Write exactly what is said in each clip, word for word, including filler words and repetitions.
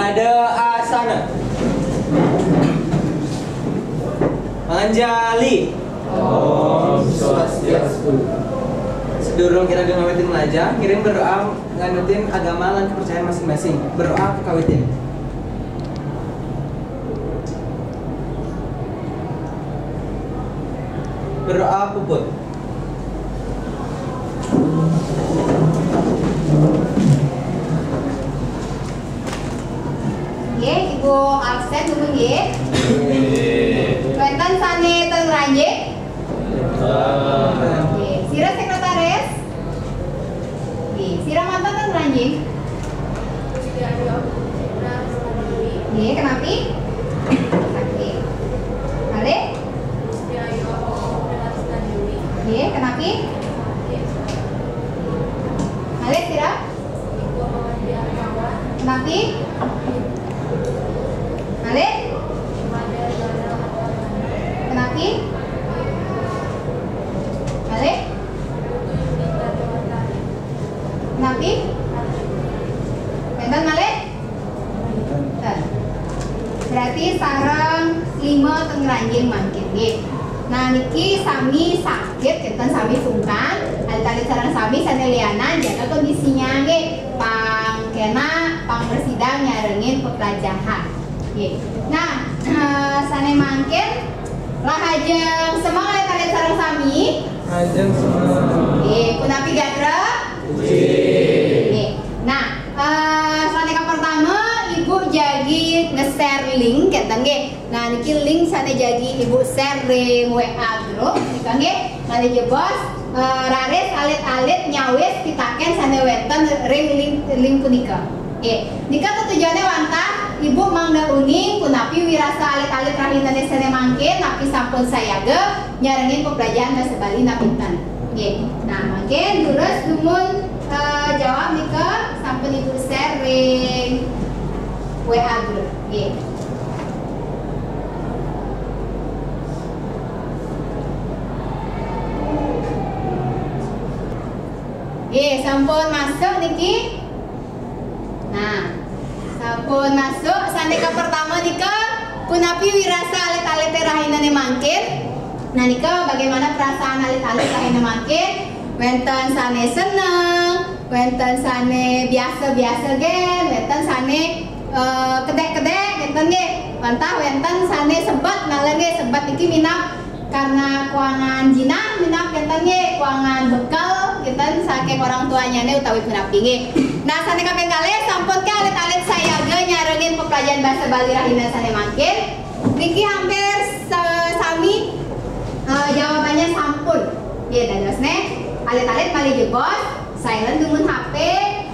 Ada asana. Manganjali. Om Swastiastu. Sedurung iraga ngawitin malajah, ngiring berdoa nganutin agama lan kepercayaan masing-masing. Berdoa kakawitin. Berdoa puput. Nggih, Ibu absen dulu nggih. Wénten sané teng ranjing? Nggih, sira sekretaris? Nggih, sira manten teng ranjing? Nggih, kenapi? Nggih. Malih? Nggih, kenapi? Malih sira? Napi? Malih? Napi? Malih? Napi? Wénten malih? Wénten. Berarti sareng lima teng ranjing mangkin nggih. Nah, niki sami sakit, kinten sami sungkan, alit-alit sareng sami sané lianan jaga kondisinya nggih. Pang kena, pang bersidang nyarengin peplajahan. Nggih. Nah, eh, sané mangkin rahajeng semeng alit-alit sareng sami. Rahajeng semeng. Nggih, punapi gatra? Puji. Nggih. Nah, eh, sané kapertama Ibu jagi nge-share link kinten nggih. Nah, niki link sané jagi Ibu share ring W A group nika nggih. Malih jebos, eh, raris alit-alit nyawis pitakén sané wénten ring link, link punika. Nggih, nika tetujoné wantah Ibu mangda uning punapi wirasa alit-alit rahinané sané mangkin napi sampun sayaga nyarengin peplajahan basa Bali napi ten. Nggih. Nah, mangkin durus dumun, eh, jawab nika sampun Ibu share ring W A group. Nggih. Nggih, sampun masuk niki. Nah, sampun masuk sané kapertama nika, punapi wirasa alit-alité rahinané mangkin? Nah, nika bagaimana perasaan alit-alit rahina mangkin? Wénten sané seneng, wénten sané biasa-biasa gén, wénten sané, eh, kedék-kedék, wénten nggih. Wantah wénten sané sebet, malih nggih sebet niki minab karena kuangan jinah, minab kinten nggih, kuangan bekel kinten saking orang tuanyané utawi punapi nggih. Nah, sané kaping kalih sampun ké alit-alit sayaga nyarengin peplajahan basa Bali rahina sané mangkin? Niki hampir sa-, sami, eh, jawabannya sampun. Nggih, dadosné alit-alit malih jebos, silent dumun H P,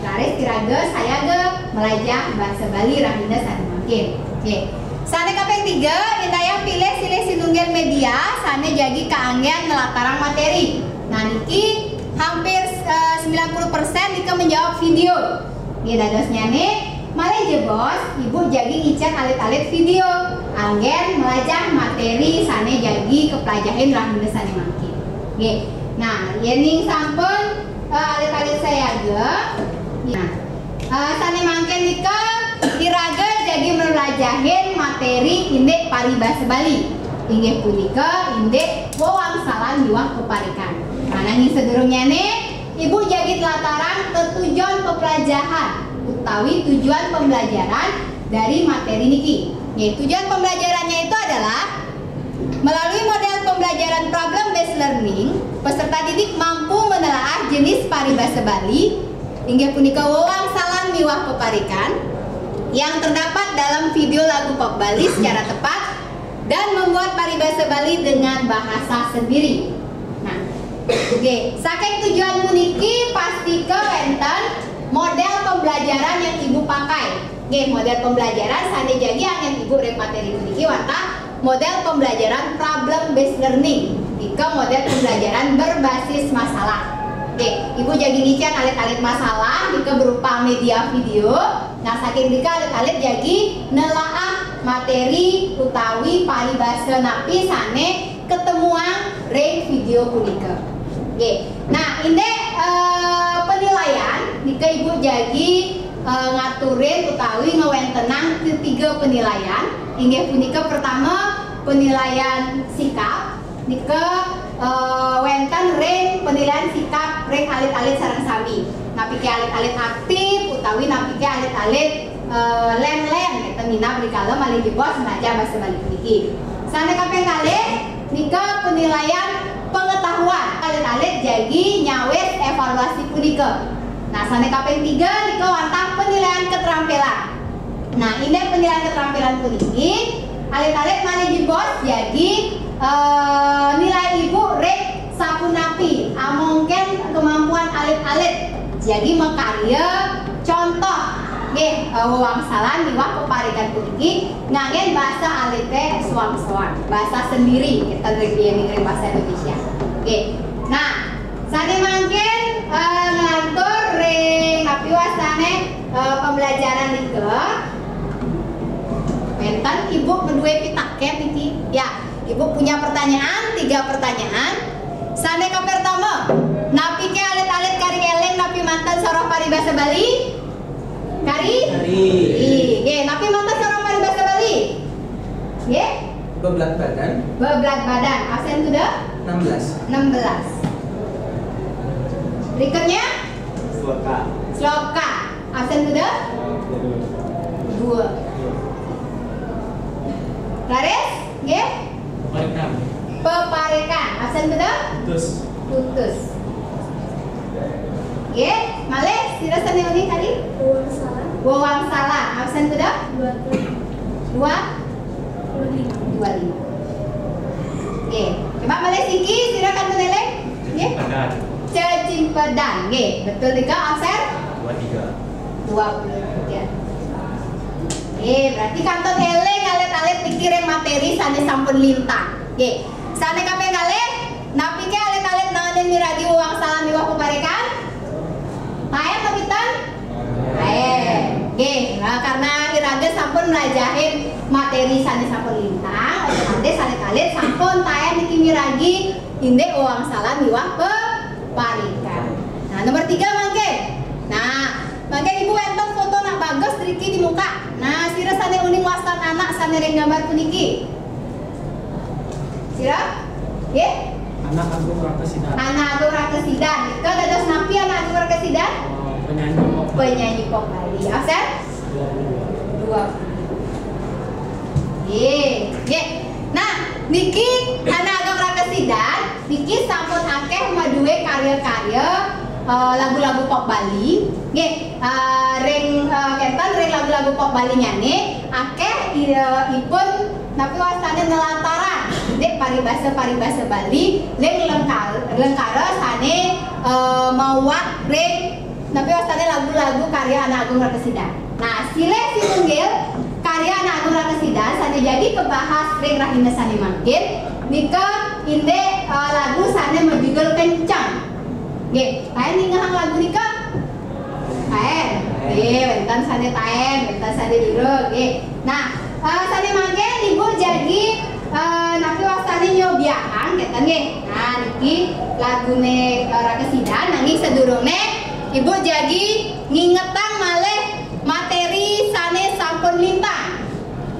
raris iraga sayaga malajah basa Bali rahina sané mangkin. Nggih. Sané kaping tiga, indayang pilih silih sinunggil média sané jagi kaanggén nlatarang materi. Nah, niki hampir, eh, sembilan puluh persen nika menjawab video. Nggih, dadosnyané malih jebos, Ibu jagi ngicén alit-alit video anggén malajah materi sané jagi kaplajahin rahina sané mangkin. Nggih. Nah, yéning sampun, eh, alit-alit sayaga, nah, eh, sané mangkin nika iraga jagi mlajahin materi indik paribasa Bali. Inggih punika indik wewangsalan miwah peparikan. Nah, nanging sadurungnyané, Ibu jagi nlatarang tetujon peplajahan utawi tujuan pembelajaran dari materi niki. Nggih, tujuan pembelajarannya itu adalah melalui model pembelajaran problem based learning, peserta didik mampu menelaah jenis paribasa Bali, inggih punika wewangsalan miwah peparikan, yang terdapat dalam video lagu pop Bali secara tepat dan membuat paribasa Bali dengan bahasa sendiri. Nah, oke, saking tujuan puniki pastika wénten model pembelajaran yang Ibu pakai. Nggih, model pembelajaran sané jagi anggén Ibu ring materi puniki wantah model pembelajaran problem based learning. Nika model pembelajaran berbasis masalah. Nggih, Ibu jagi ngicén alit-alit masalah nika berupa media video. Nah, saking nika alit-alit jagi nelaah materi utawi paribasa napi sané ketemuang ring video punika. Nggih. Nah, indik, eh, penilaian nika Ibu jagi, Eh, ngaturin utawi ngawéntenang tiga penilaian, inggih punika pertama penilaian sikap, nika eh, wénten ring penilaian sikap ring alit-alit sareng sami. Napiké alit-alit aktif utawi napiké alit-alit eh, lén-lén, ngéten minab rikala malih jebos mlajah basa Bali puniki. Sané kaping kalih nika penilaian pengetahuan. Alit-alit jagi nyawis evaluasi punika. Nah, sané kaping tiga nika wantah penilaian keterampilan. Nah, indik penilaian keterampilan puniki, alit-alit malih jebos jagi eh, nilai ibu ring sapunapi amongkén kemampuan alit-alit jagi makarya, contoh nggih eh, wewangsalan miwah peparikan puniki nganggén basa alité soang-soang, basa sendiri kita ring ring basa Indonesia. Nggih. Nah, sané mangkin eh, nglantur ring napi wastané eh, pembelajaran nika. Wénten ibu madué pitakén niki. Ya, ibu punya pertanyaan, tiga pertanyaan. Sané kapertama, napiké alit-alit kari éling napi manten soroh paribasa Bali? Kari? Kari. Nggih, napi manten soroh paribasa Bali? Nggih? Beblat badan. Beblat badan. Absen sudah? Enam belas. Enam belas. Berikutnya? Sloka. Sloka. Absen sudah? Dua. Dua. Laris? Nggih? Peparikan. Peparikan. Absen sudah? Putus. Putus. Nggih, malih sira sané uning kari? Wewangsalan. Wewangsalan. Absen sudah? Dua. Dua? Dua lima. Dua lima. Nggih. Coba malih siki sira kantun éling. Nggih. Cecimpedan. Cecimpedan. Nggih, betul tiga absen? Dua tiga. Dua puluh tiga. Nggih, berarti kantun éling alit-alit niki ring materi sané sampun lintang. Nggih. Sané kaping kalih, napiké alit-alit naenin miragi wewangsalan miwah peparikan? Taén napi ten? Taén. Nggih, nah, karena iraga sampun mlajahin materi sané sampun lintang, otomatis alit-alit sampun taén niki miragi indik wewangsalan miwah peparikan. Nah, nomor tiga mangkin. Nah, mangkin Ibu wénten foto nak bagus driki di muka. Nah, sira sané uning wastan anak sané ring gambar puniki. Sira? Nggih? Anak Agung Rakesidan. Anak Agung Rakesidan. Nika dados napi Anak Agung Rakesidan? Oh, penyanyi pop. Penyanyi pop Bali. Absen? Dua puluh dua. Dua puluh. Nggih, nggih. Nah, niki Anak Agung Rakesidan, niki sampun akéh madué karya-karya eh, lagu-lagu pop Bali. Nggih, eh, ring eh, kénten ring lagu-lagu pop Bali nyané akéh i- ipun napi wastané nelatarang indik paribasa-paribasa Bali ring lengkar lengkara sané eh, mawak ring napi wastané lagu-lagu karya Anak Agung Rakesidan. Nah, silih sinunggil karya Anak Agung Rakesidan sané jagi kabahas ring rahina sané mangkin nika indik eh, lagu sané majudul Kenceng. Nggih, taén ningehang lagu nika? Taén. Nggih, wénten sané taén, wénten sané durung. Nggih. Nah, eh, sané mangkin Ibu jagi eh, napi wastané nyobiahang kénten nggih. Nah, niki laguné eh, Rakesidan, nanging sadurungné Ibu jagi ngingetang malih materi sané sampun lintang.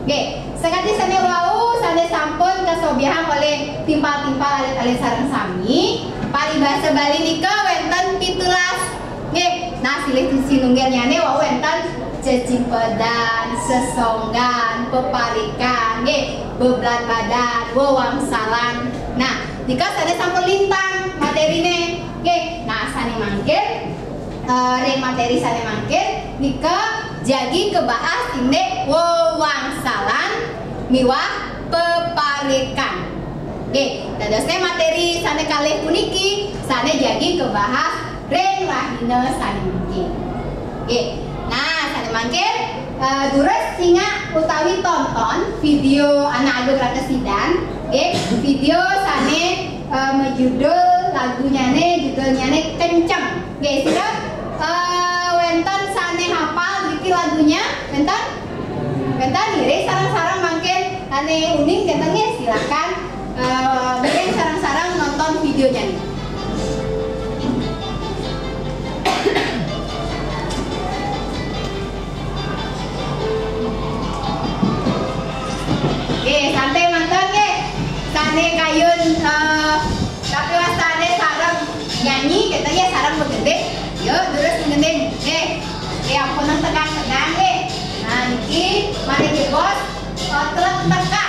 Nggih, sakadi sané wau, sané sampun kasobiahang olih timpal-timpal alit-alit sareng sami, paribasa Bali nika wénten pitulas. Nggih, nah silih sinunggilnyané wau wénten cecimpedan, sesonggan, peparikan, nggih, beblat badan, wewangsalan. Nah, nika sané sampun lintang materiné. Nggih, nah sané mangkin eh, ring materi sané mangkin nika jagi kabahas indik wewangsalan miwah peparikan. Nggih, dadosné materi sané kalih puniki sané jagi kabahas ring rahina sané mangkin. Nggih. Nah, sané mangkin eh, durus singak utawi tonton video Anak Agung Rakesidan, nggih, video sané eh, majudul lagunyané, judulnyané Kenceng. Nggih, sira eh, wénten sané hafal niki lagunya? Wénten? Wénten ngiring sareng-sareng mangkin ané uning kénten nggih, silakan eh, ngiring sareng-sareng nonton videonya nih. Kayun, eh, tapi wastané sareng nyanyi, kéto ya sareng magending. Yuk, terus magending. Oké. Oké, ampun tegang-tegang, oké. Nah, niki mari jebos, eh, telep teka.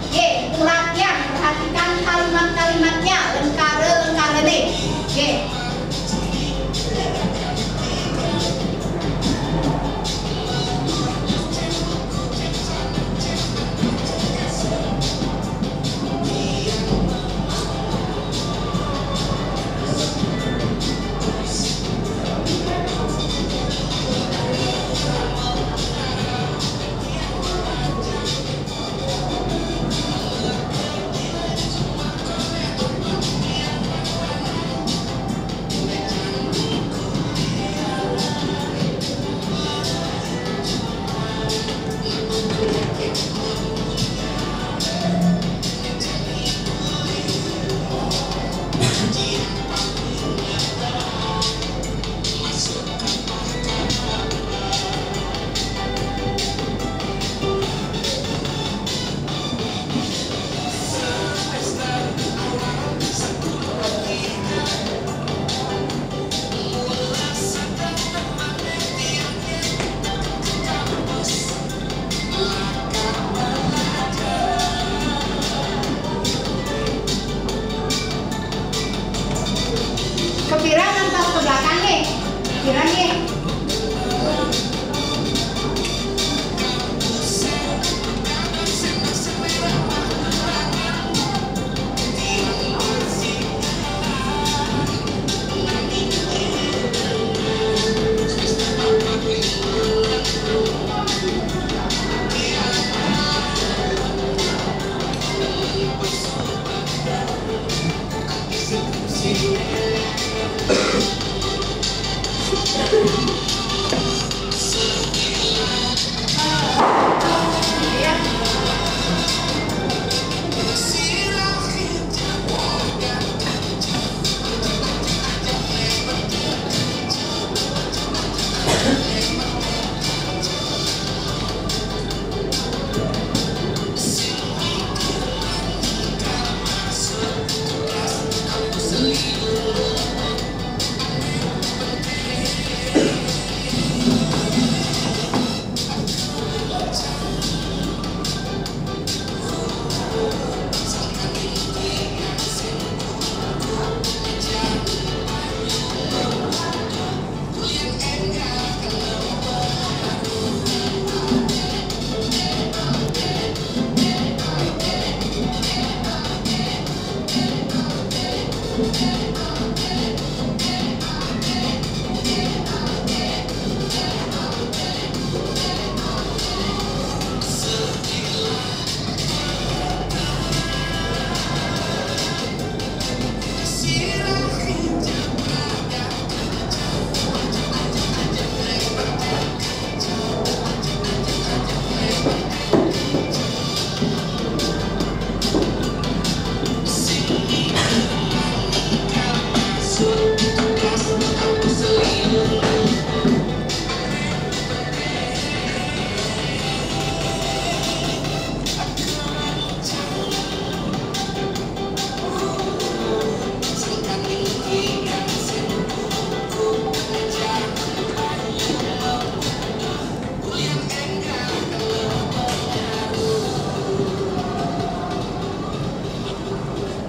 Oké, perhatian, perhatikan kalimat-kalimatnya, lengkara-lengkarané. Oké. Kepira ngantos ke belakang nih? Kepira nih?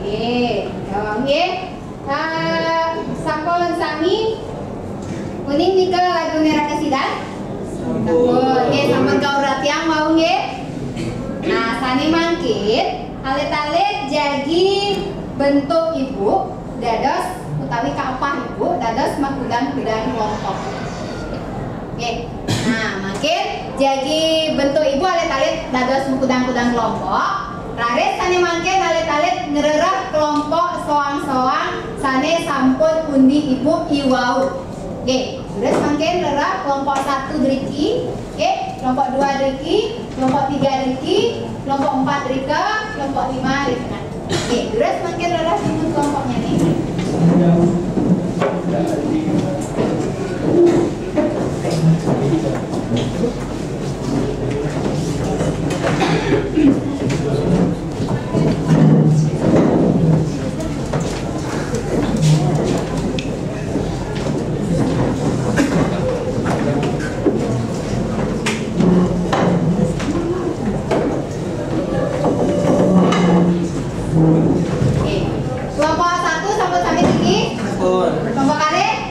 Nggih, ya, nggih. Eh, sampun sami uning nika lagu Merah Kasidan? Sampun. Nggih, sampun kauratiang wau nggih. Nah, sané mangkin alit-alit jagi bentuk ibu dados utawi kaepah ibu dados makudang-kudang kelompok. Nggih. Nah, mangkin jagi bentuk ibu alit-alit dados makudang-kudang kelompok. Raris sané mangkin alit-alit ngrereh kelompok soang-soang sané sampun undi ibu iwau. Nggih, terus mangkin rereh kelompok satu driki, nggih, kelompok dua driki, kelompok tiga driki, kelompok empat drika, kelompok lima drika. Nggih, terus mangkin rereh timun kelompoknya nih.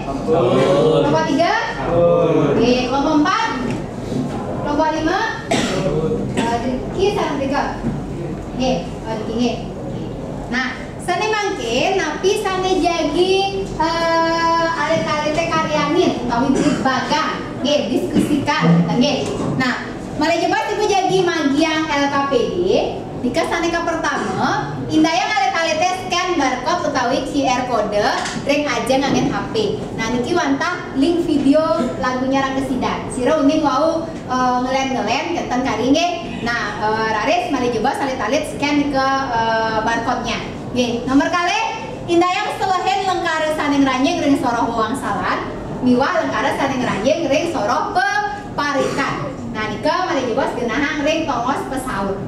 Kelompok tiga? Oke, kelompok empat? Kelompok lima? Eh, Diki sareng Dika. Nggih, oh, Diki, nggih. Nah, sané mangkin napi sané jagi, eh, alit-alité karyanin utawi blit bagang. Nggih, diskusikan. Nggih. Nah, malih jebos Ibu jagi magiang L K P D. Nika sané kapertama, indayang alit-alité scan barcode utawi Q R code ring ajeng nganggén H P. Nah, niki wantah link video lagunya Rangkesidan. Sira uning wau, eh, ngelén-ngelén kénten kari nggih. Nah, eh, raris malih jebos alit-alit scan nika, eh, barcode-nya. Nggih, nomor kalih, indayang selehin lengkara sané ngranjing ring soroh wewangsalan miwah lengkara sané ngranjing ring soroh peparikan. Nah, nika malih jebos genahang ring tongos pesaut.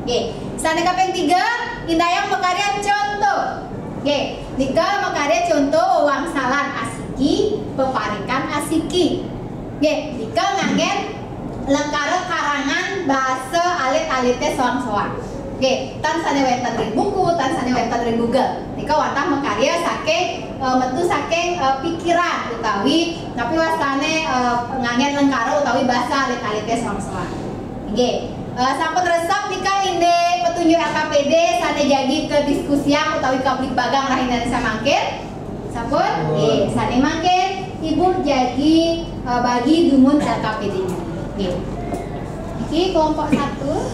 Nggih. Sané kaping tiga, indayang makarya conto. Nggih, nika makarya conto wewangsalan asiki, peparikan asiki. Nggih, nika nganggén lengkara karangan basa alit-alité soang-soang. Nggih, tan sané wénten ring buku, tan sané wénten ring Google. Nika wantah makarya saking, eh, metu saking, eh, pikiran utawi napi wastané, eh, nganggén lengkara utawi basa alit-alité soang-soang. Nggih. Eh, sampun resep nika indik petunjuk L K P D sané jagi kadiskusiang utawi kabligbagang rahinané samangkin? Sampun? Nggih, sané mangkin Ibu jagi, eh, bagi dumun L K P D-nya. Nggih. Niki kelompok satu.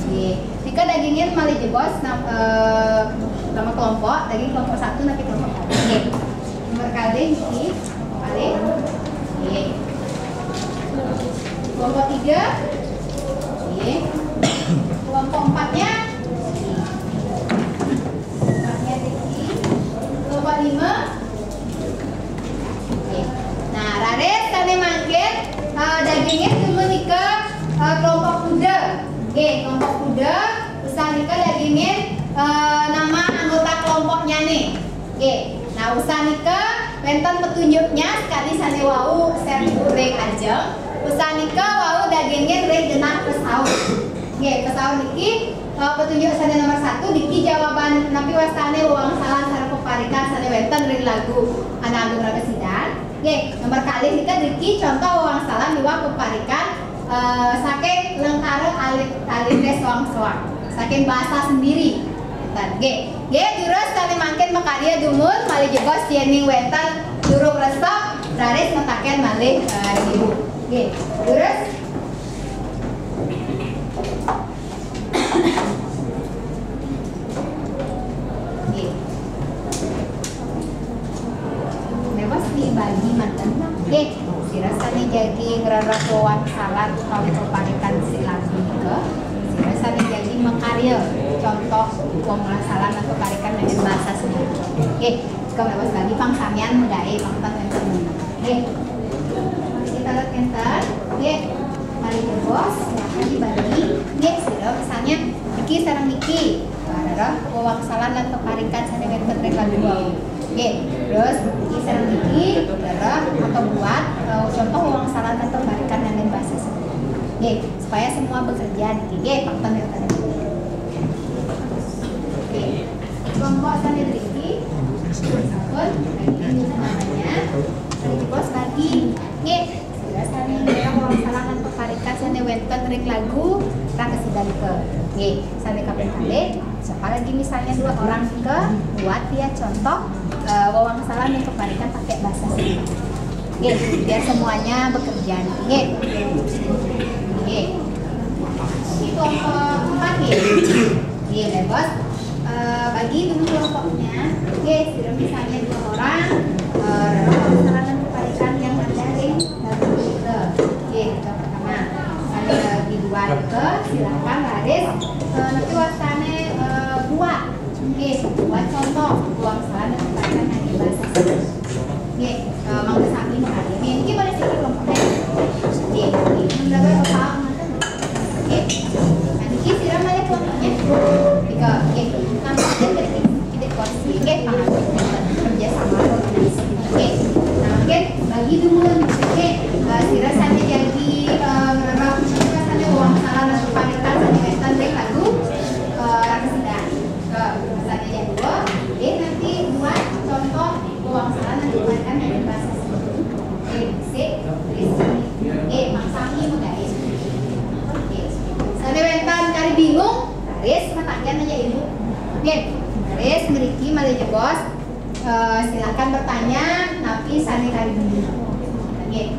Nggih. Nika dagingin malih jebos nam-, eh, nama kelompok, daging kelompok satu, nanti kelompok satu. Nggih. Nomor kalih niki, kelompok kalih. Nggih. Kelompok tiga. Nggih. Kelompok empatnya. Kelompok lima. Oke. Nah, raris sané mangkin, eh, dagingin dumun nika, eh, kelompok kuda. Oke, kelompok kuda, usan nika dagingin, eh, nama anggota kelompoknya nih. Oke. Nah, usan nika wénten petunjuknya sekali sané wau share ring ajeng. Usan nika wau dagingin ring genah pesaut. Nggih, pesaut niki, eh, petunjuk sané nomor satu, niki jawaban napi wastané wewangsalan sareng peparikan sané wénten ring lagu Anak Agung Rangkesidan. Nggih, nomor kalih nika niki contoh wewangsalan miwah peparikan, eh, saking lengkara alit, alité soang-soang, saking bahasa sendiri. Nggih, nggih, durus sané mangkin makarya dumun, malih jebos yéning wénten durung resep, raris mataken malih, eh, ring Ibu. Nggih, durus. Nggih. Bebas dibagi manten. Nggih, sira sané jagi ngrereh wewangsalan utawi peparikan silabi nika, sira sané jagi makarya contoh wewangsalan lan peparikan dengan bahasa sendiri. Nggih, jika bebas bagi pang samian magaé pang ten. Nggih. Kita lihat enter. Nggih. Malih jebos, silakan dibagi. Nggih, sira misalnya niki sareng niki. Nah, rereh wewangsalan lan peparikan sané wénten ring lagu wau. Nggih, terus niki sareng niki, rereh atau buat, eh, contoh wewangsalan lan peparikan dengan bahasa sendiri. Nggih, supaya semua bekerja niki. Nggih, pang ten wénten. Oke. Kelompok sané driki, sampun, bagi namanya, sané jebos bagi. Nggih, sira sané ngrereh wewangsalan lan peparikan sané wénten ring lagu Rangkesidan nika. Nggih, sané kaping kalih, siapa lagi misalnya dua orang ke, buat dia contoh, eh, wewangsalan lan peparikan pakai bahasa sendiri. Nggih, biar semuanya bekerja. Nggih. Nggih. Ini kelompok empat, nggih. Nggih, Bos. Eh, bagi dulu kelompoknya. Nggih, sira misalnya dua orang, eh, rereh wewangsalan lan peparikan yang ada ring lagu nika. Nggih, yang pertama. Ada di dua nika, silakan raris, eh, napi wastané, eh, buat. Nggih, buat contoh, wewangsalan lan peparikan yang bahasa. Nggih, eh, mangga sami menghargai. Nggih, niki malih siki kelompoknya. Nggih, nggih. Mangga, Bapak, mangga. Nggih. Nah, niki sira malih kelompoknya. Tiga, nggih. Nampaknya dari titik kursi. Nggih, pangapun kerja sama koordinasi. Nggih. Nah, mungkin bagi dumun. Nggih, eh, sira sané jagi, eh, ngrereh, sira sané wewangsalan lan peparikan sané wénten ring lagu, eh, Rangkesidan. Ke, sané jagi, nggih, nanti buat contoh wewangsalan lan peparikan dari bahasa Oke, baris mriki malih jebos. Eh, silakan bertanya, tapi sane kari dulu. Oke.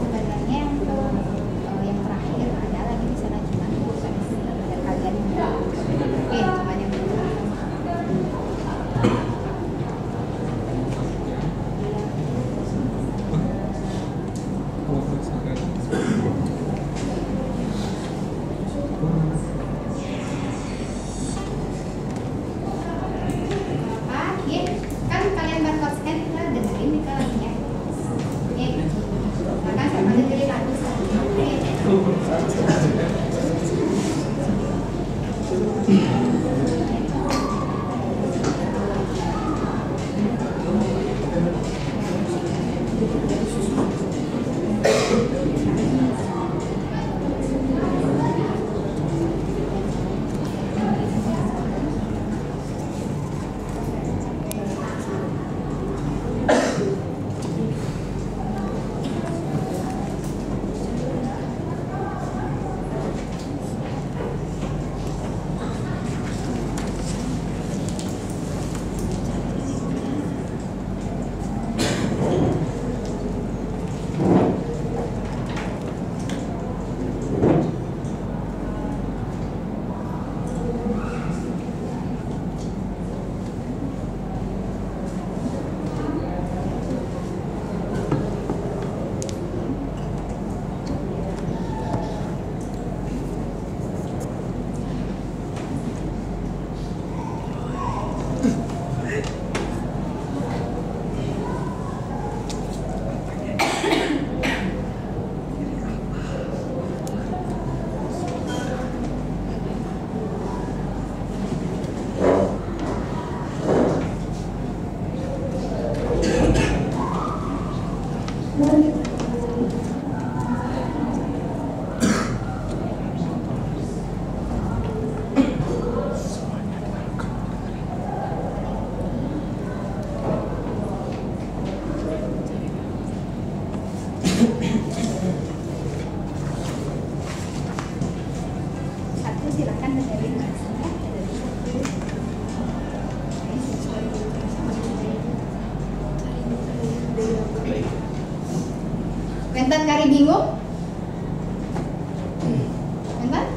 Sebenarnya untuk, eh, yang terakhir ada lagi di sana, cuman bukan di sini. Ada kalian yang, oke, cuman yang dulu. Apa? Iya. Kan kalian barcode scan, kita dengerin nih, Kak, lagunya. Oke. Silakan siapa dengerin lagu selanjutnya. Oke. Satu, silakan dengerin. Wenten kari bingung? Wenten?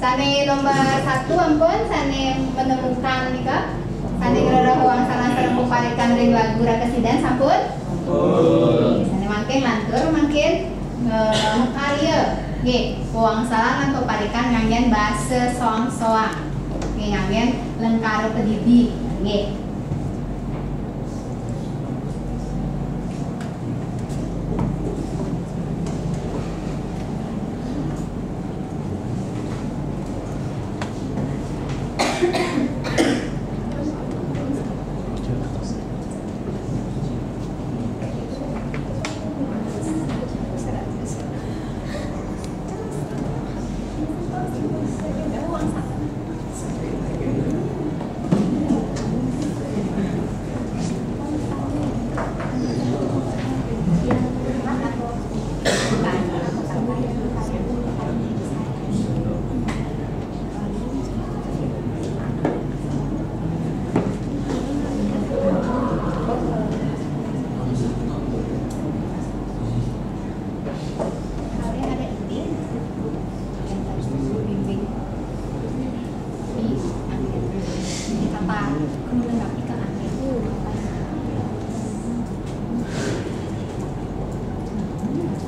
Sané nomor satu ampun, sané menemukan nika, sané ngrereh wangsalan sareng peparikan ring lagu Raka Sidan sampun? Sampun. Sané mangkin lantur, mangkin, eh, makarya. Nggih, wangsalan lan peparikan nganggén basa soang-soang. Nggih, nganggén lengkara padidi. Nggih.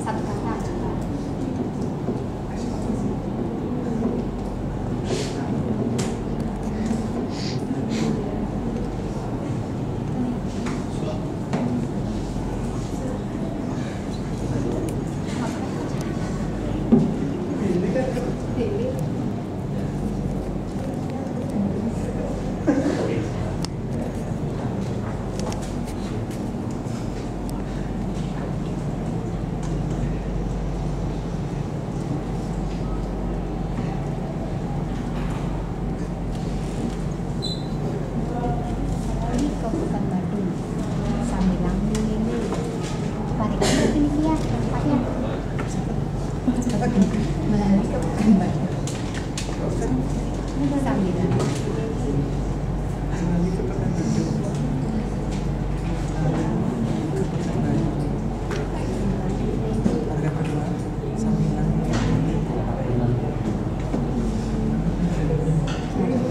Satu kata. Ini kok bukan Badung. Sambilang ini. Paling ini ya, tempatnya. Melali kok bukan Badung. Sambilang.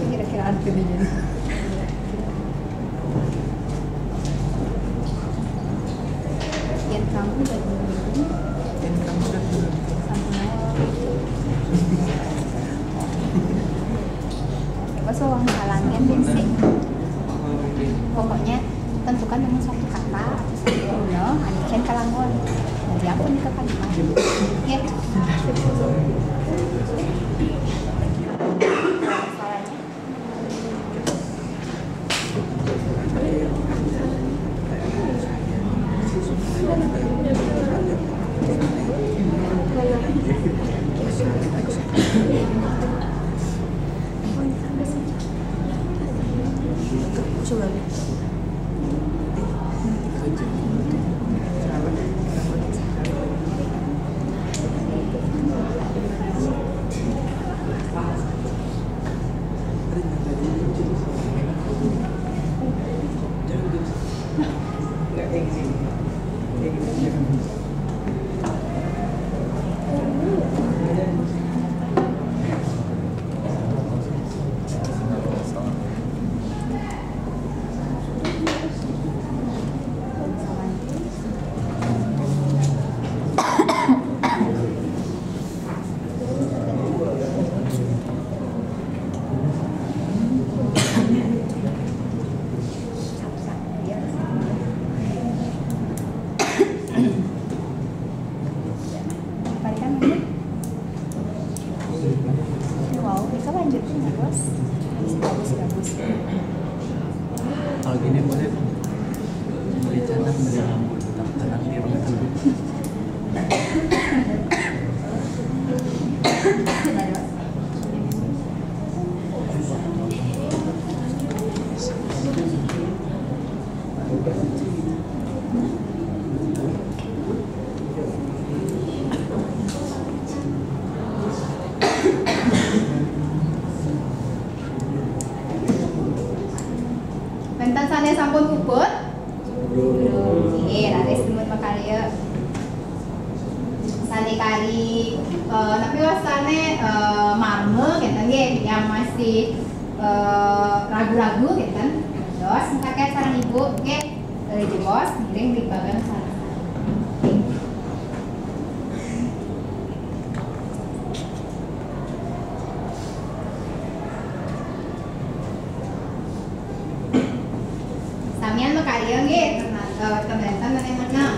Kira-kira artinya. Yang kamu udah dulu. Yang kamu udah dulu. Sampun awal. Apa soal halangan sih? Pokoknya tentukan dengan satu kata atau satu guna, anu cén kalangun. Jadi apa nih kata gimana? Ya. Salahnya? Coba. Wow, bisa lanjutin terus. Bagus, bagus. Kalau gini boleh, beli celana, beli lampu, tetap tenang di rumah. Wénten sané sampun puput? Nggih, raris dumun makarya. Sané kari, eh, napi wastané, eh, marma, kénten Masih, eh, ragu-ragu gitu kan. Terus minta sareng ibu, oke, eh, jebos, ngiring di bagan sareng. Samian mah ka ieu nggih, eh, kebanyakan mana menang.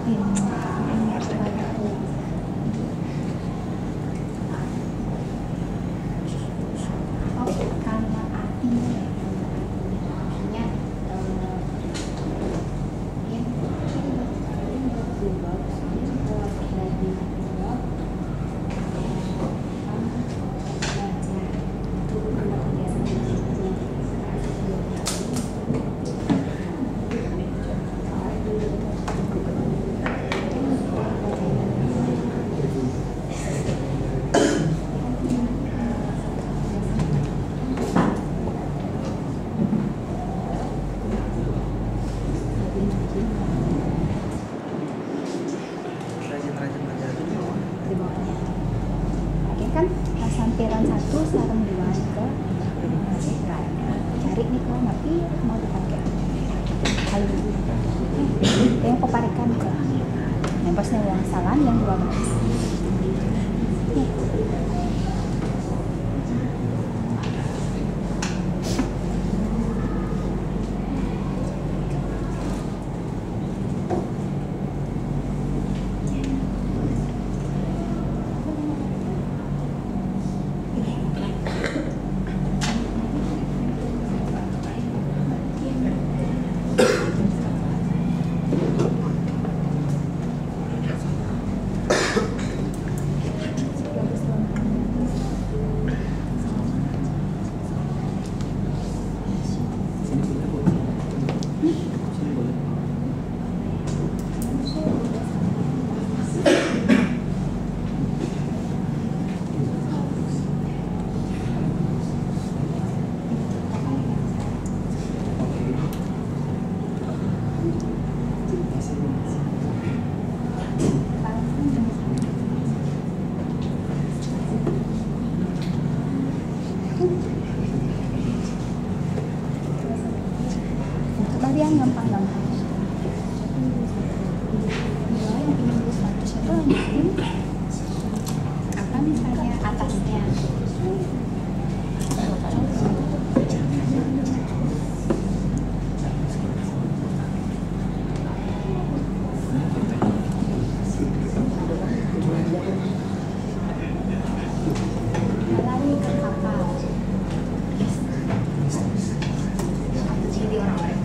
Kalimat artinya ya, kalimat artinya. Artinya, eh, Rajin-rajin belajar di bawah. Di bawahnya. Oke kan, sampiran satu sareng dua ke, eh, cari nih kalau nanti mau dipakai. Ayo. Yang paparikan ke. Yang pasnya uang salam yang dua belas. Lari yang gampang-gampang. Yang ini dulu seratus, siapa lanjutin? Apa misalnya atasnya? Lari ke kapal. Jadi orang lain.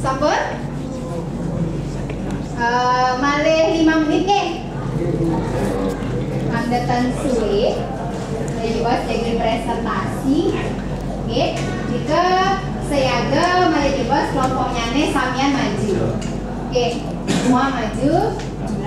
Sampun? Eh, malih lima menit nggih. Mangda tan suwe. Malih jebos jagi presentasi. Nggih, nika sayaga malih jebos kelompoknyane samian maju. Nggih, semua maju.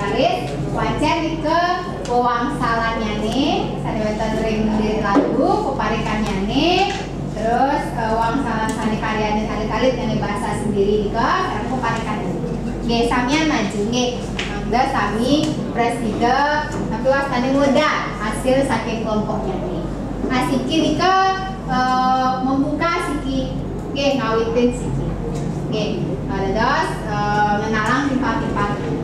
Raris, wacen nika wangsalannyane sane wenten ring lirik lagu, peparekannyane, terus, eh, wangsalan sane karyaning alit-alit nggih basa sendiri nika, sareng peparekannyane. Nggih, samian maju nggih. Mangda sami prasida, tapi wastane modal hasil saking kelompoknyane. Asiki nika, eh, membuka siki. Nggih, ngawitin siki. Nggih, dados, eh, ngenalang timpal-timpal. Nggih.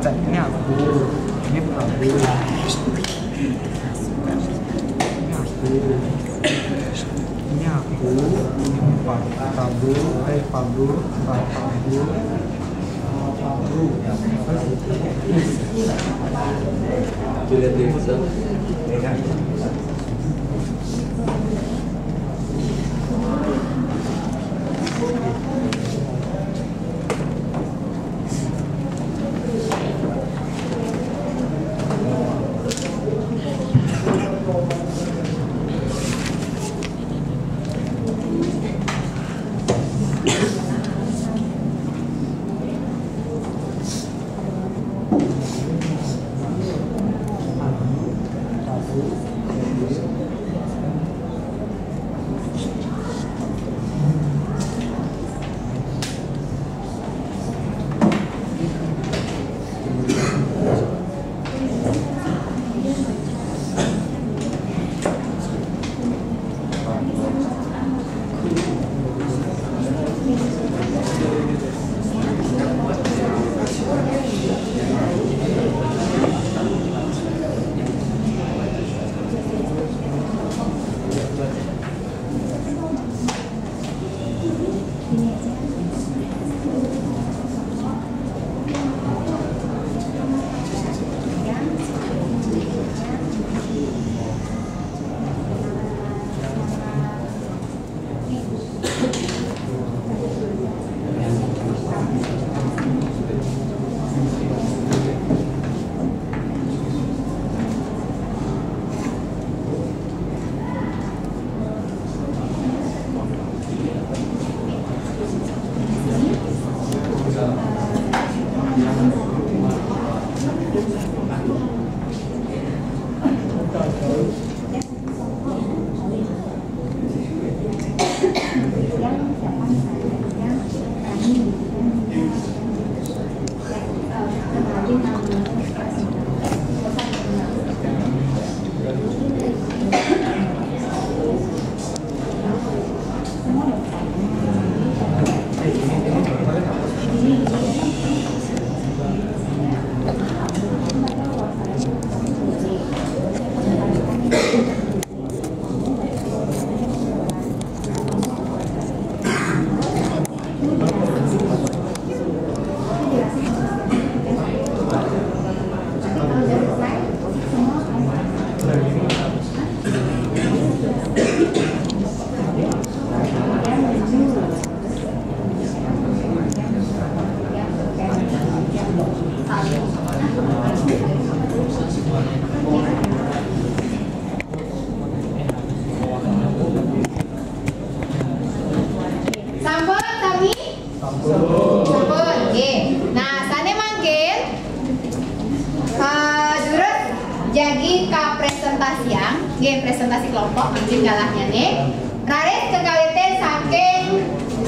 Ini aku. Ini aku. Ini aku. Ini aku. Ini Pak Prabowo. Eh, Prabowo. Pak Prabowo. Sampun sami? Sampun. Nggih. Nah, sane mangkin, eh, durus jagi ka presentasian, nggih, presentasi kelompok mangkin galahnyane. Raris kekalite saking,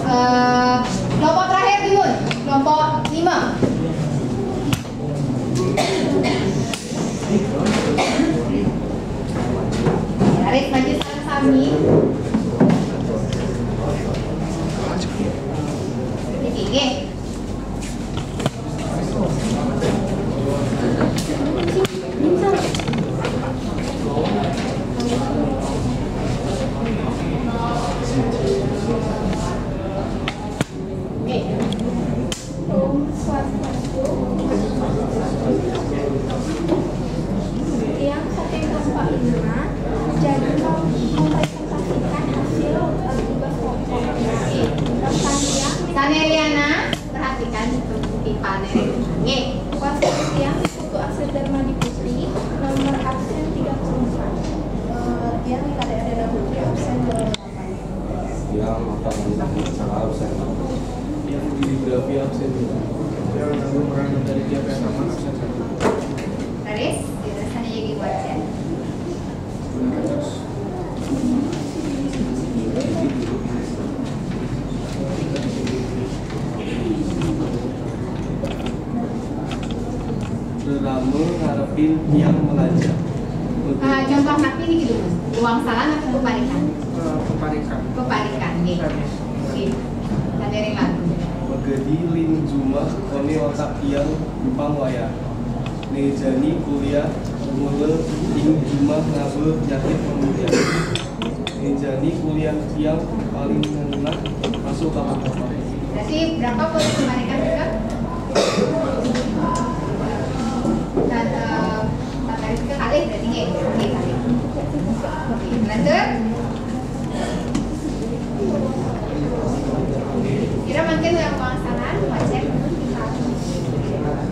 eh, kelompok terakhir dumun, kelompok lima. Raris maju sareng sami. Niki nggih. Nggih. Om Swastiastu. Tiang saking kelompok lima, jagi mempresentasikan hasil, eh, tugas kelompok. Pesan tiang, Sane liana, perhatikan tipane. Nggih. Pesan tiang Putu Asih Darmadi Putri, nomor absen tiga puluh empat. Eh, tiang Ika Dea Dena Putri, absen dua puluh delapan. Yang apa namanya, salah absen. Yang di geografi absen. Yang nanggung peran dari tiap S M A absen satu. Raris, dirasani jagi wacen. Rerama ngarepin tiang melajah. Ah, contoh napi niki, Dumun? Wangsalan napi peparikan? Eh, peparikan. Peparikan, nggih. Sanes. Nggih. Sadere lagu. Megedi ling jumah one otak tiang pang wayah. Ne jani kuliah mula ing jumah ngaba nyakit pemilihan. Ne jani kuliah tiang paling ngenah masuk ka Makassar. Berarti berapa pun kembalikan juga? Dan, eh, materi kekalih berarti nggih. Oke, kalih. Oke, lanjut. Kira mangkin yang wangsalan, wacen.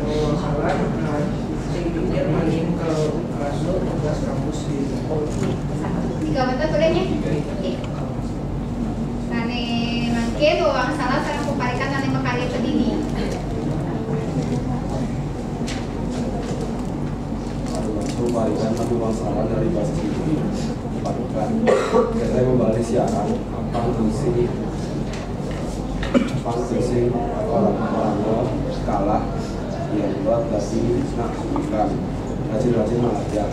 Wangsalan, nah, sing pikir maning ke Rasul tugas kampus di Tiga betul boleh ya? Oke. Sane mangkin wangsalan sareng peparikan sane makarya pedini. Peparikan satu Masalah dari bahasa sendiri. Padukan. Kita membalik siaran. Apang tusing. Apang tusing. Orang-orang kalah. Yang buat tadi nak bukan. Rajin-rajin belajar.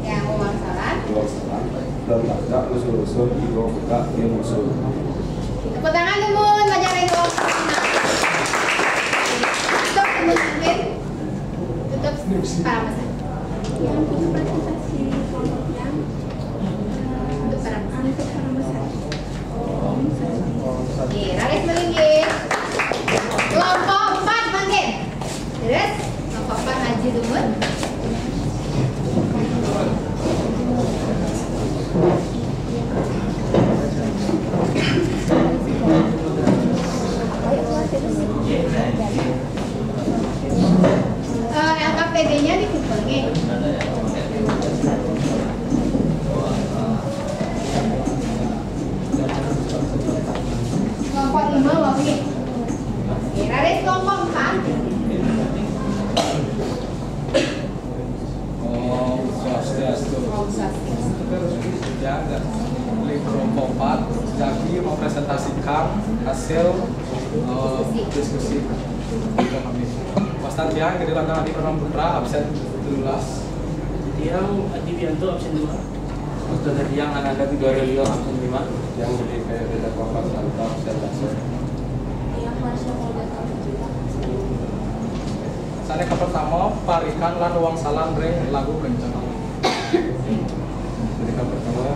Yang uang salah. Uang salah. Dan tak usur-usur di bawah buka dia musuh. Tepuk tangan dulu, belajar yang uang salah. Stop, teman-teman. Tutup para peserta. Yang untuk presentasi kelompok yang, eh, untuk para peserta. Untuk para peserta. Oke, raris melinggih. Kelompok empat mangkin. Terus, kelompok empat maju dulu. Eh, L K P D-nya dikumpulin. Kelompok lima, Wafi. Oke, raris kelompok empat. Om Swastiastu. Om Swastiastu. Ya, dan kelompok empat, jadi mempresentasikan hasil, eh, diskusi. Wastan tiang, Gede Lanang Adi Purnama Putra, absen tiga belas. Tiang Adi Bianto, absen dua. Wastan tiang, Ananda Figarelio, absen lima. Tiang Gede P R D Dharma Santo, absen dua. Tiang Marsha Polda Kaltara. Sané kapertama, parikan lan wangsalan ring lagu kenceng. Sané kapertama,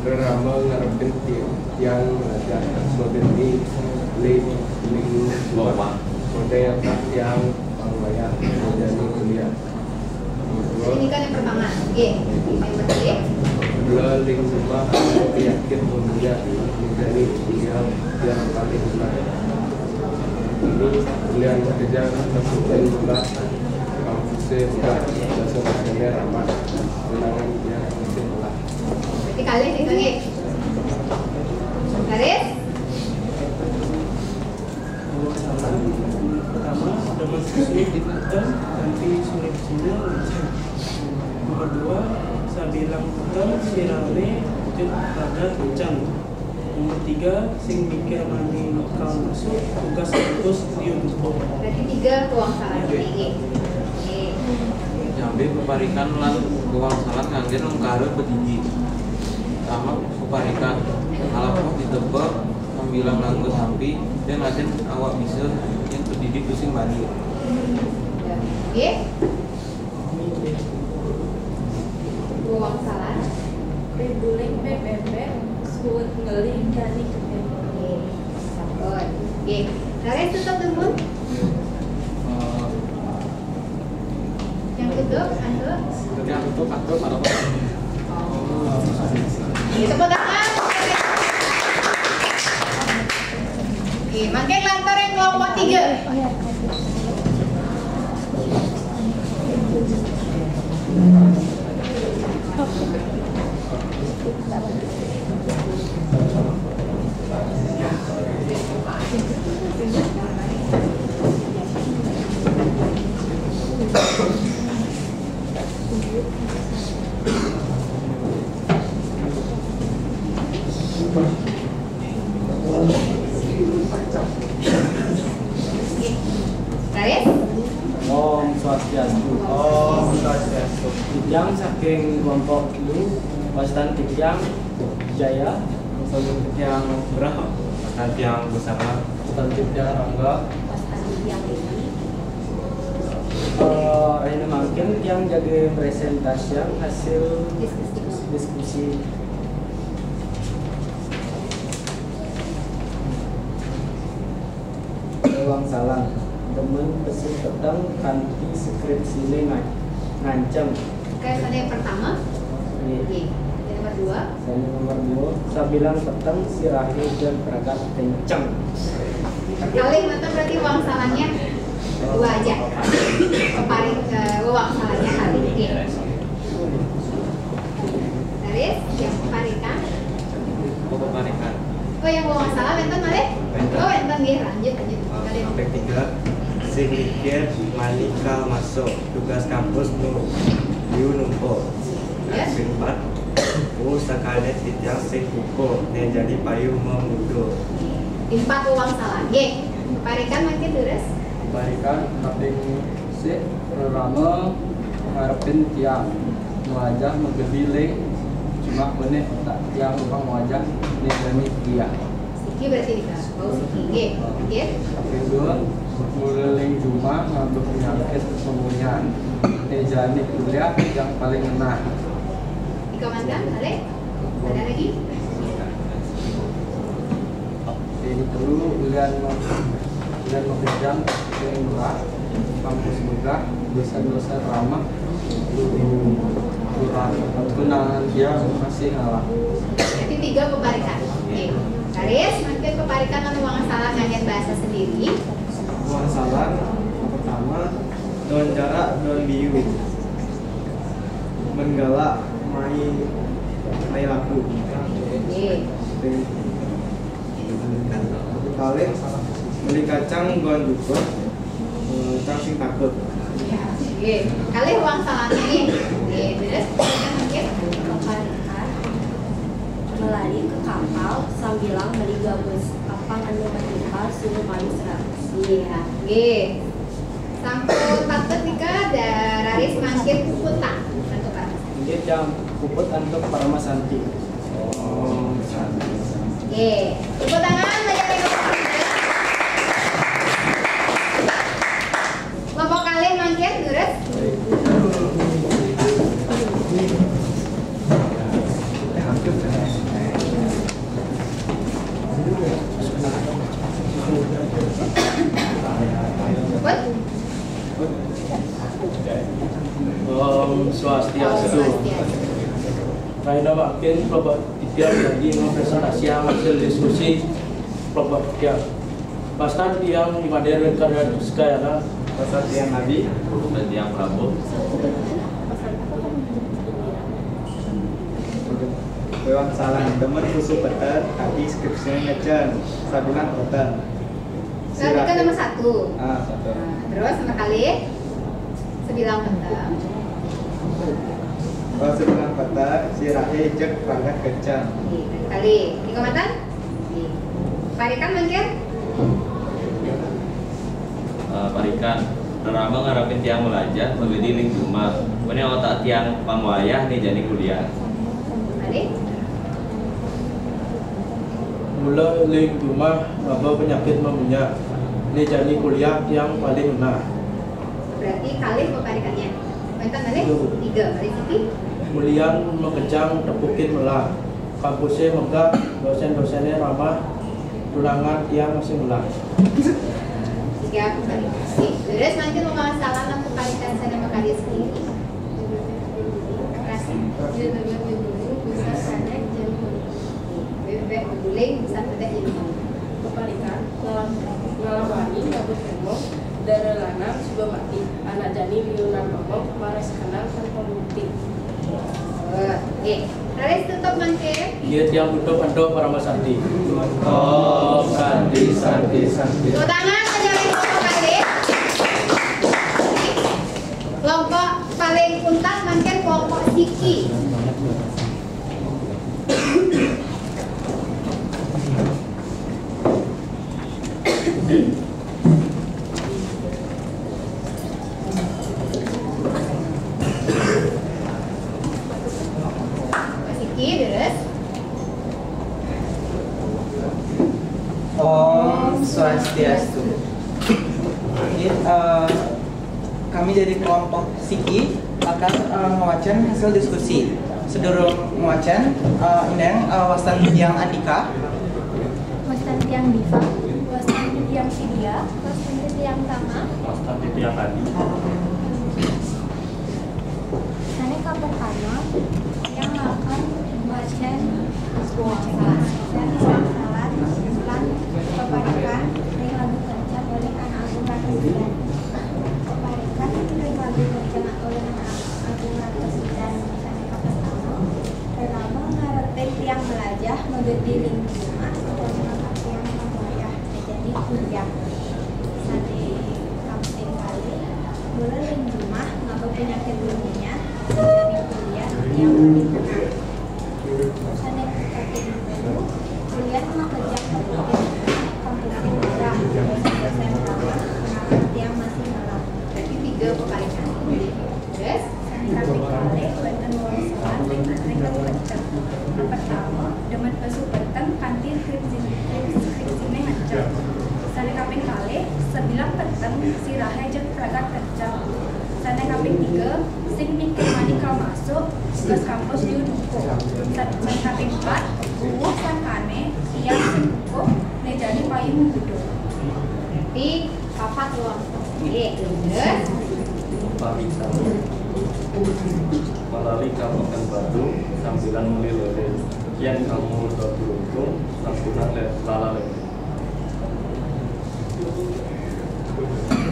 rerama ngarepin ti-, tiang belajar modern ling, ling, loma. Modern tiang pangwayah modern kuliah. Ini kan yang pertama. Oke. Yang pertama. Bela ling rumah penyakit dunia ini dari dia yang paling benar. Ini yang kerja tersebut pula kampusnya sudah dasar rasanya ramah. Kenangan dia mungkin lah. Berarti kalian itu nih. Garis. Pertama, demen susu di Puter, nanti sulit sinyal. Nomor dua, sabilang Puter, sirane cut rada kencang. Nomor tiga, sing mikir mani kal masuk, tugas kampus di Unpop. Berarti tiga tuang salah ini. Oke. Nyambi peparikan lan tuang salah ngangge lengkara pedidi. Sama peparikan. Alapuh ditebak, sambilang nganggo sampi, dan lajeng awak bisa yang pedidi pusing bani. Oke. Wangsalan. Ribuling P B B, suwet ngeling kani kepeng. Oke. Sampun. Oke. Raris tutup dulu. Yang tutup, antuk. Yang tutup, antuk, mana, Pak? Oh. Oke, tepuk tangan. Oke, mangkin lantur yang kelompok tiga. Garis? Om Swastiastu. Om Swastiastu. Titiang saking kelompok lu, wastan titiang Jaya, wastan titiang Brah, wastan titiang Busana, wastan titiang Rangga, wastan titiang Dedi. Eh, rahina mangkin tiang jaga presentasian hasil diskusi. Diskusi. Wangsalan, demen pesu peteng kanti skripsine nga-, nganceng. Oke, sane pertama. Iya. Oke, yang nomor dua. Sane nomor dua, sabilang peteng sirahe jan pragat kenceng. Kalih mata berarti wangsalannya dua aja. Kepari-, eh, wangsalannya kali. Oke. Garis, yang peparikan. Oh, peparikan. Oh, yang mau masalah, wenten malih? Wenten. Oh, wenten, nggih, lanjut, lanjut. Kalih. Sampai tiga, sing mikir mani kal masuk, tugas kampus tuh. Payu numpo. Ya. Sing empat. Ku sakalian titiang sing kukuh, né jani payu mamudul. Empat wangsalan. Nggih. Peparikan mangkin leres. Peparikan kaping sik, rerama ngarepin tiang. Wajah magedi ling, cuma benih tak tiang rupa wajah né jani dia. Siki berarti dika. Oh, siki. Nggih. Nggih. Kaping dua, mula ling jumah ngandung penyakit pemurian. Né jani kuliah yang paling ngenah. Dika mantan, balik. Ada lagi? Kaping telu, ulian ma-, ulian makejang sing melah, kampus megah, dosen-dosen ramah, kurang tunangan dia masih ngalah. Berarti tiga peparikan. Oke. Garis, mangkin peparikan lan wangsalan nganggen bahasa sendiri. Wangsalan, yang pertama, don jarak, don biu. Menggalak, mai, mai laku. Oke. Kalih, beli kacang, don jukut, eh, cang sing takut. Oke. Kalih wangsalan. Oke. Terus, mungkin peparikan. Melali ke kapal sambilang meli gabus. Kapal anu matimpal suruh mayu seratus. Iya. Oke. Sampun patut nika, da-, raris mangkin puput, Pak. Antuk Paramasanti. Inggih, jam puput antuk Paramasanti. Nggih. Tepuk tangan, Bapak Ibu. Kelompok kalih mangkin, durus. Puput. Om Swastiastu. Om Swastiastu. Rahina mangkin, kelompok tiga lagi mempresentasikan hasil diskusi kelompok tiga. Wastan tiang Imadir Karya Sekayana. Wastan tiang Nabi. Wastan tiang Prabu. Wewangsalan, demen susu peten, tapi skripsinya ngecen, sabilang peten. Berarti kan nomor satu. Ah, satu. Nah, terus nomor kalih, sabilang peten. Oh, sabilang peten, sirahé jeg rangkat kenceng. Nggih, kalih. Tiga matan? Nggih. Parikan mangkin? Eh, parikan. Rerama ngarepin tiang melajah, magedi ling jumah. Mene otak tiang pang wayah né jani kuliah. Kalih. Mula ling jumah ngaba penyakit mamunyak. Né jani kuliah tiang paling ngenah. Berarti kalih peparikannya. Wénten malih? Tiga. Tiga, malih siki. Ulian makejang tepukin melah. Kampusé megah, dosén-doséné ramah, tunangan tiang masih melah. Tiga. Terus mangkin wewangsalan lan peparikan sané makarya sendiri. Terima kasih. Dia dengar dia dulu, bisa saja jadi bebek guling, bisa tidak jadi. Keparikan, ngalam, ngalam wangi, rambut lemong, dara lanang, suba mati, anak jani, liunan momong, maras kenal tanpa bukti. Oke. Raris tutup mangkin. Iya, tiang tutup antuk Paramasanti. Om Santi, Santi, Santi. Tepuk tangan saja untuk kelompok kalih. Kelompok paling untat mangkin kelompok siki. Siki, deres. Om Swastiastu. Ini, eh, kami dari kelompok Siki akan, eh, ngewacén hasil diskusi. Sedurung ngewacén, eh, indang, eh, wastan tiang Andika. Wastan tiang Diva. Wastan tiang Sidia. Wastan tiang Tama. Wastan tiang Adi. Sané kapertama, tiang akan ngwacén wangsalan, wangsalan lan peparikan ring lagu kencak olih Anak Agung Ratu Sidan. Peparikan ring lagu kencak olih Anak Agung Ratu Sidan sané kapertama, rerama ngarepin tiang melajah magedi ling jumah, utawi mangkat tiang pang wayah jadi kuliah. Sané kaping kalih, mula ling jumah ngaba penyakit lumenya. Yang penting, sané kaping telu, kuliah mah kejang kaping kampung murah, dosen-dosen ramah, pengamat tiang masih ngelah. Berarti tiga peparikan. Terus, sané kaping kalih, wénten wong sowan ring, ring tengah. Yang pertama, demen pesu peteng kanthi skripsi, skripsiné ngancem. Sané kaping kalih, sebilang peteng sirahé jeg pragat kenceng. Sané kaping tiga, sing mikir manikal masuk, tugas kampus liu numpuk. Sané kaping empat, bubuh sangkané, tiang sing kukuh, né jani payu mengkudu. Berarti papat luang. Nggih, terus. Pamitan. Malali ka Pekanbaru, sambilang meli lele. Yén kamu udah beruntung, sampunang le-, lala lele.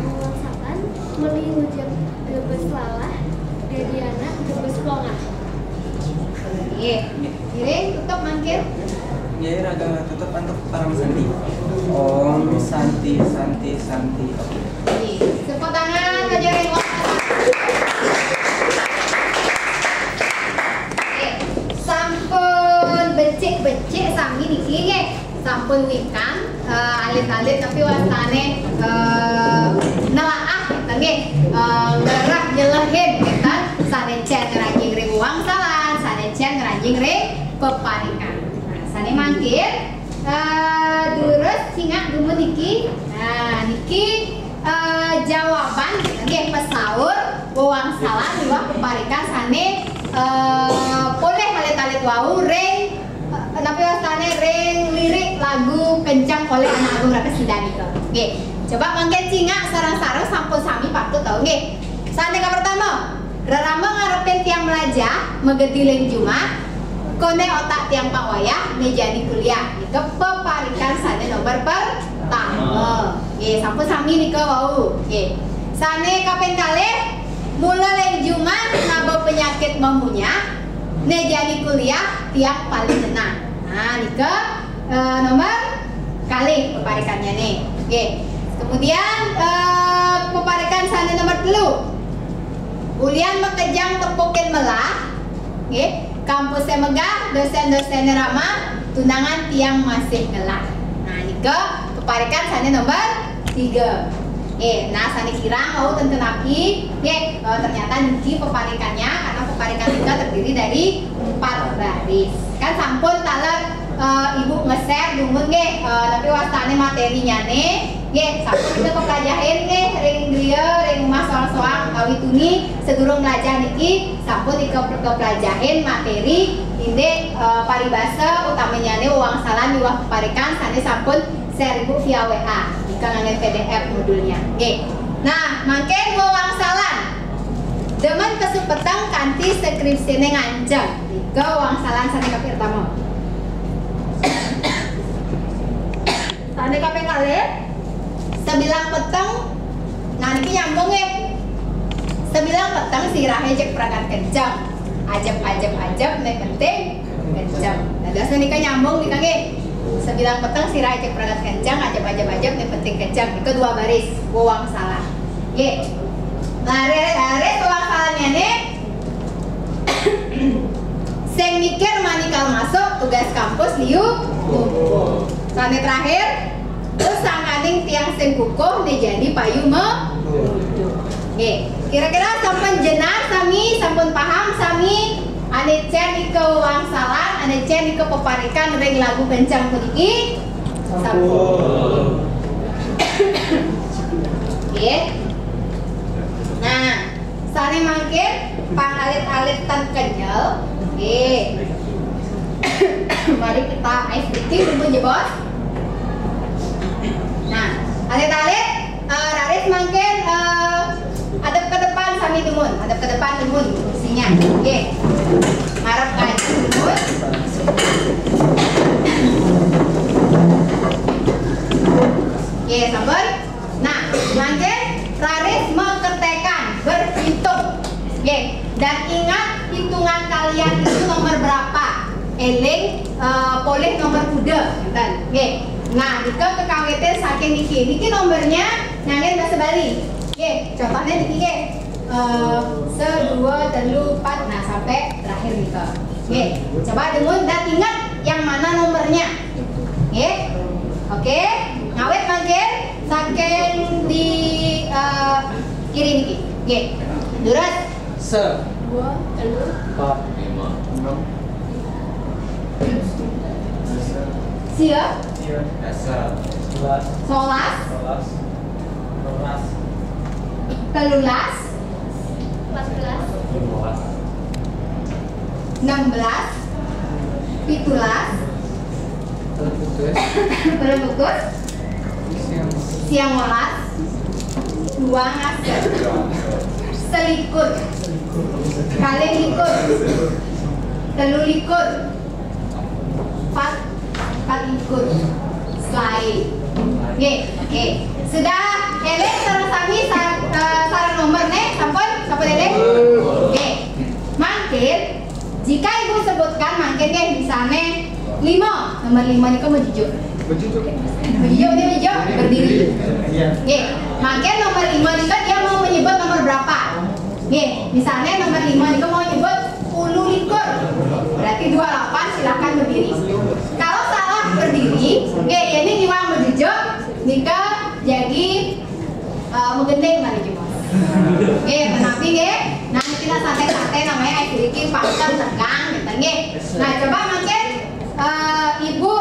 Wong sakan, meli ngujang debes lalah, dadi anak debes plongah. Nggih. Ngiring tutup mangkin. Nggih, raga tutup antuk parama santi. Om Santi, Santi, Santi. Nggih. Tepuk tangan, Raja Renggolan. Nggih. Sampun becik-becik sami niki, nggih. Sampun wikan, eh, alit-alit tapi wastané, eh, nelaah, ngéten nggih. Eh, ngerah nyelehin, ngéten. Sané cén ngranjing ring wangsalan, sané cén ngranjing ring peparikan. Nah, sané mangkin, eh, durus cingak dumun niki. Nah, niki, eh, jawaban, ngéten nggih, pesaur wangsalan miwah peparikan sané, eh, polih alit-alit wau ring Eh, napi wastané ring lirik lagu Kenceng olih Anak Agung Rakes Sidanika. Nggih. Coba mangkin cingak sareng-sareng sampun sami patut tau nggih. Sané kapertama, rerama ngarepin tiang melajah, magedi ling jumah, koné otak tiang pang wayah, né jani kuliah. Nika peparikan sané nomor pertama. Nggih, sampun sami nika wau. Nggih. Sané kaping kalih, mula ling jumah ngaba penyakit mamunyah, né jani kuliah tiang paling genah. Nah, nika, eh, nomor kalih peparikannyané. Nggih. Kemudian, eh, peparikan sané nomor telu. Ulian makejang tepukin melah. Nggih. Kampusé megah, dosén-doséné ramah, tunangan tiang masih ngelah. Nah, nika peparikan sané nomor tiga. Nggih, nah sané kirang wau ten kenapi, nggih, eh, ternyata niki peparikannya karena peparikan kita terdiri dari empat baris. Kan sampun taler, eh, Ibu nge-share dumun nggih, eh, napi wastané materinnyané, nggih, sampun kita pepelajahin nggih ring griya, ring rumah soang-soang utawi tuni sedurung melajah niki sampun ika pepelajahin materi indik, eh, paribasa utamannyané wangsalan miwah peparikan sané sampun share Ibu via W A. Nika nganggén P D F modulnya. Nggih. Nah, mangkin wewangsalan. Demen pesu peteng kanthi skripsiné ngancem. Nika wangsalan sané kaping pertama. Sané kaping kalih, sebilang peteng. Nah, niki nyambung nggih. Sebilang peteng sirahé jeg pragat kenceng. Ajep, ajep, ajep, né penting kenceng. Nah, dados nika nyambung nika nggih. Sebilang peteng sirahé jeg pragat kenceng, ajep, ajep, ajep, né penting kenceng. Nika dua baris, wewangsalan. Nggih. Nah, re-, re-, wewangsalannyané, sing mikir manikal masuk, tugas kampus liu numpuk. Sané terakhir, terus sangkaning tiang sing kukuh né jani payu me-, nggih. Kira-kira sampun jenar sami, sampun paham sami, ané cén nika wewangsalan, ané cén nika peparikan ring lagu kenceng puniki? Sampun. Nggih. Nah, sané mangkin pangalit-alit tan kenyel. Nggih. Mari kita ice breaking dulu ya, Bos. Nah, alit-alit, eh, raris mangkin, eh, adep ke depan sami dumun, adep ke depan dumun kursinya. Nggih. Ngarep ka ajeng dumun. Nggih, sampun. Nah, mangkin raris maketekan, berhitung. Nggih, dan ingat hitungan kalian itu nomor berapa. Éling, eh, polih nomor kuda, ngéten. Nggih. Nah, nika kekawitin saking niki. Niki nomornya nganggén basa Bali. Nggih, contohnya niki nggih. Eh, se, dua, telu, empat, nah sampai terakhir nih. Oke, coba dengun dan ingat yang mana nomornya. Oke, oke, ngawit mangkin saking di eh, kiri niki. Oke, terus. Se. Dua, telu. Empat. Lima. Enam. Sia. Sia. Dasar. Sebelas. Solas. Sebelas. Dua belas. Telulas. Empat belas. Lima belas. Enam belas. Pitulas. Telulas. Telulas. Siang. Siang welas. Dua ngasih. Selikur. Kalih likur. Telu likur. Empat, empat likur. Selae. Oke, oke. Sudah eling sareng sami sa- eh, sareng nomor nih, sampun, sampun eling? Oke. Mangkin, jika ibu sebutkan mangkin nggih misalnya lima, nomor lima niku mau jujuk. Mau jujuk. Mau jujuk nih, mau jujuk, berdiri. Iya. Oke. Mangkin nomor lima niku dia mau menyebut nomor berapa? Oke, misalnya nomor lima niku mau nyebut sepuluh likur. Berarti dua delapan, silakan berdiri. Kalau salah berdiri, oke, ini ngiwang mau jujuk, nika jadi eh, menggending kali cuma. Oke, tetapi nggih, nah kita santai-santai namanya air sedikit pantang tegang gitu nggih. Nah, coba mungkin eh, Ibu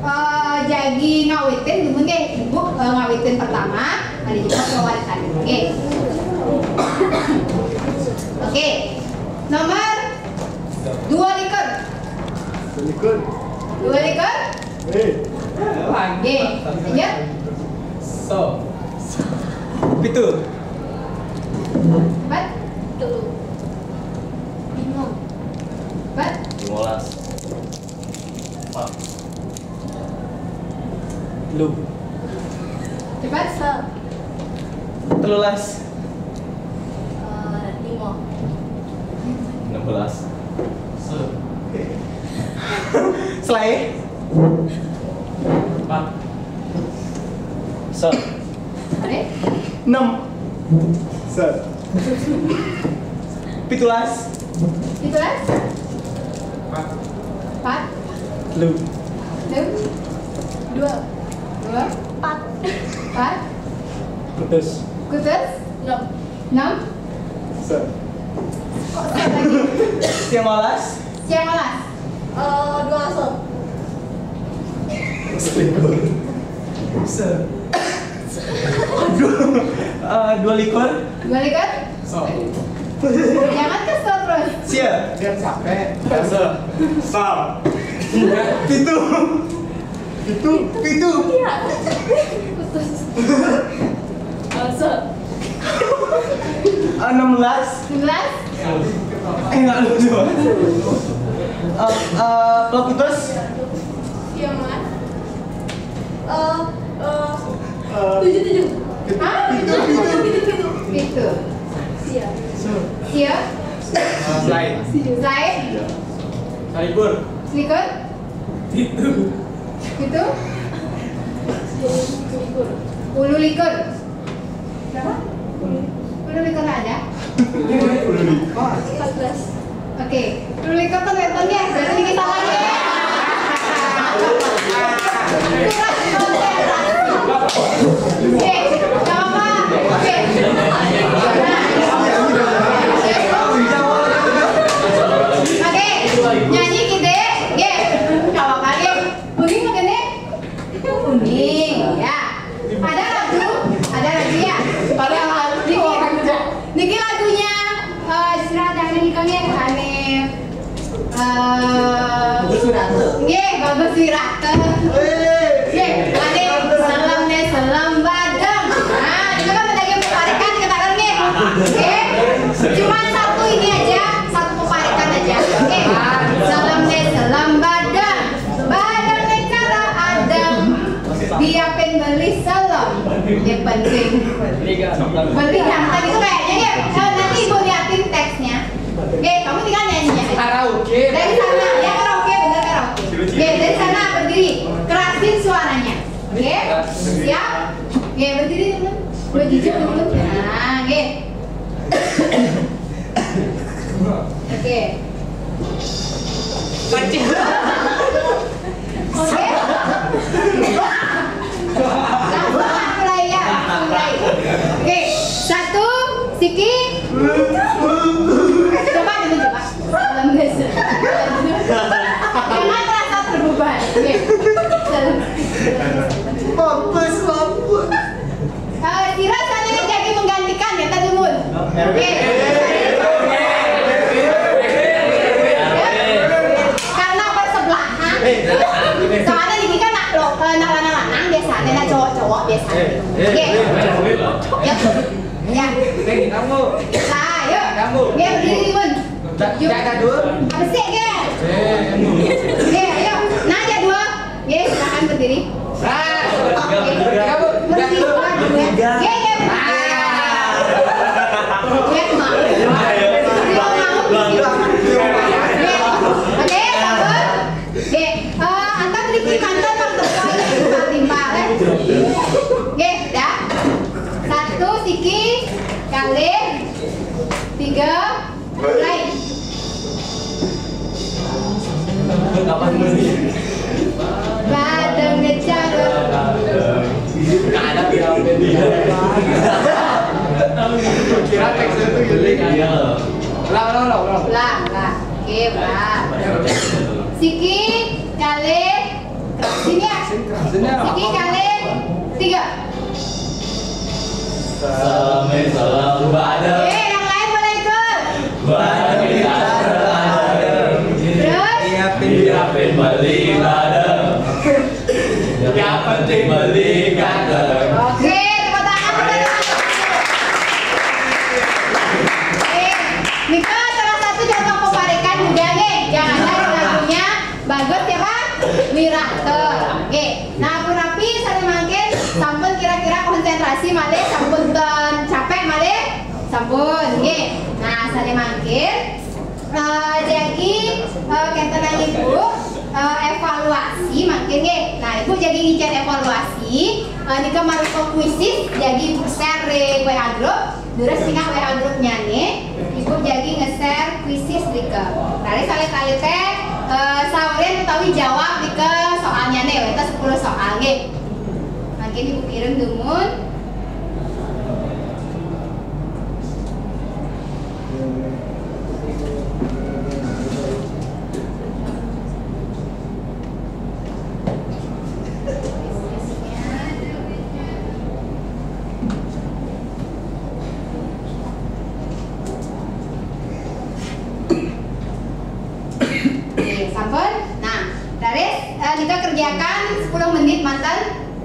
eh, jadi ngawitin dulu nggih, Ibu eh, ngawitin pertama, ada juga pewaris tadi. Oke. Oke. Nomor dua likur. Dua likur. Dua likur. Eh. Oke. Lanjut. So. Pitu. Empat. Telu. Lima. Empat. Lima belas. Empat. Telu. Cepat. Se. Telulas. Eh, lima. Enam belas. Se. Selae. Empat. Se. Oke. Enam. Se. Pitulas. Pitulas. Empat. Empat. Telu. Telu. Dua. Dua. Empat. Empat. Kutus. Kutus. Enam. Enam. Se. Kok se lagi? Siang welas. Siang welas. Eh, dua se. Selikur. Se. Dua, eh, dua likur. Dua likur? So. Jangan kesel terus. Sia. Biar capek. Se. Sal. Pitu. Pitu. Pitu. Iya. Putus. Eh, se. Enam belas. Enam belas. Eh, nggak lucu. Eh, eh, kalau putus? Iya, Mas. Eh, eh, tujuh, tujuh. Hah? Pitu, pitu. Pitu, pitu. Pitu. Iya. Iya. Selae. Selae. Selikur. Selikur. Pitu. Pitu. Sepuluh likur. Sepuluh likur. Berapa? Sepuluh likur ada? Empat belas. Oke, sepuluh likur kan weton ya, berarti kita lagi ya. Kurang konsentrasi. Oke, gak apa-apa. Oke. Oke, nyanyi kita. Oke, gak apa-apa. Oke. Kuning apa nih? Kuning, ya. Ada lagu, ada lagu ya. Ada lagu. Niki, niki lagunya eh Sira Dangen nika nggih, ane eh Bagus Wirata. Nggih, Bagus Wirata. Nggih, ane Selem nih, Selem Badeng. Nah, itu kan lagi peparikan kita kan nggih. Oke. Cuma satu ini aja, satu peparikan aja. Oke. Selem nih, Selem Badeng. Badeng cara adem, dia pin beli selem. Yang penting beli yang tadi itu kayaknya ya. Eh, nanti ibu liatin teksnya. Oke, kamu tinggal nyanyi aja. Karaoke. Dari sana, ya karaoke, bener karaoke. Oke, dari sana berdiri, kerasin suaranya. Oke, siap? Oke, berdiri dulu. Berdiri dulu. Nah, oke. Oke. Oke. Langsung mulai ya, langsung mulai. Oke, satu, siki. Coba dulu, coba. Alhamdulillah. Jangan merasa terbeban. Oke. Mampus, mampus. Eh, sira sané jagi menggantikan ya, tadi mun. Oke. Karena bersebelahan. Soalnya ini kan nak lo, eh, nak lanang-lanang biasanya, nak cowok-cowok biasanya. Oke. Ya. Ya. Lah, yuk. Ya, berdiri, mun. Yuk. Ada dua. Apa sih, Gen? Oke, ayo. Nah, ada dua. Ye, silakan berdiri. Ah, tiga, Bu. Berdiri, Bu, ya. Ye, ye, berdiri. Ye, mau. Ye, mau. Ye. Oke, bagus. Ye, eh, antar sedikit mantan waktu poin yang timpal, ya. Ye, dah. Satu, siki, kali, tiga, mulai. Badeng ngecara. Kira teks itu gitu. Ulang, ulang, ulang, ulang. Ulang, ulang. Oke, ulang. Siki, kali, sini ya. Sini ya. Siki, kali, tiga. Salam, salam, badeng. Eh, yang lain boleh ikut. Badeng, badeng. Terus? Siapin, siapin, beli badeng. Yang penting beli ganteng. Oke, tepuk tangan. Oke, Mika salah satu contoh pemarikan juga nih. Yang ada lagunya bagus ya, Pak? Wirata. Oke. Nah, pun rapi sané mangkin sampun kira-kira konsentrasi malih, sampun ten capek malih, sampun nggih. Nah, sané mangkin, eh, jagi, eh, kénten Ibu, eh, evaluasi mangkin nggih. Nah, Ibu jagi ngicén evaluasi, eh, nika marupa kuisis jagi share ring W A group. Durus pingah W A grupnyané, Ibu jagi nge-share kuisis drika. Raris alit-alité, eh, saurin utawi jawab drika soalnyané, wénten sepuluh soal nggih. Mangkin Ibu kirim dumun. Oke, sampun. Nah, raris, eh, nika kerjakan sepuluh menit manten.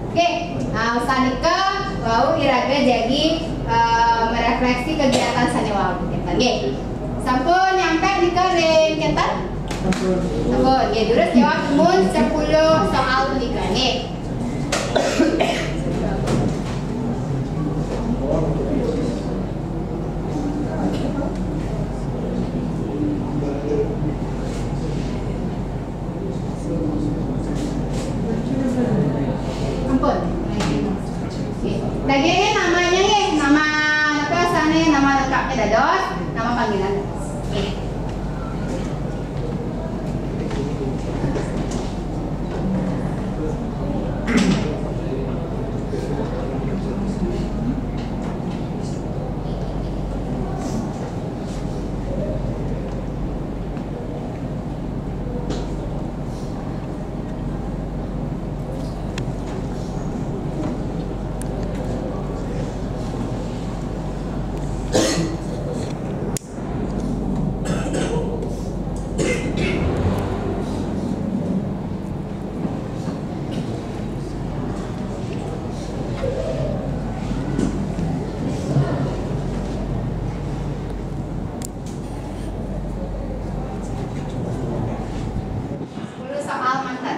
Oke, nah, usan nika wau iraga jagi, eh, merefleksi kegiatan sané wau. Kénten, nggih. Sampun nyampe nika ring kénten? Sampun. Sampun. Nggih, durus jawab dumun sepuluh soal punika, nggih. Ampun. Nggih. Lagi ini namanya nggih, nama apa asané, nama lengkapnya dados, nama panggilan. Nggih. Sepuluh soal manten.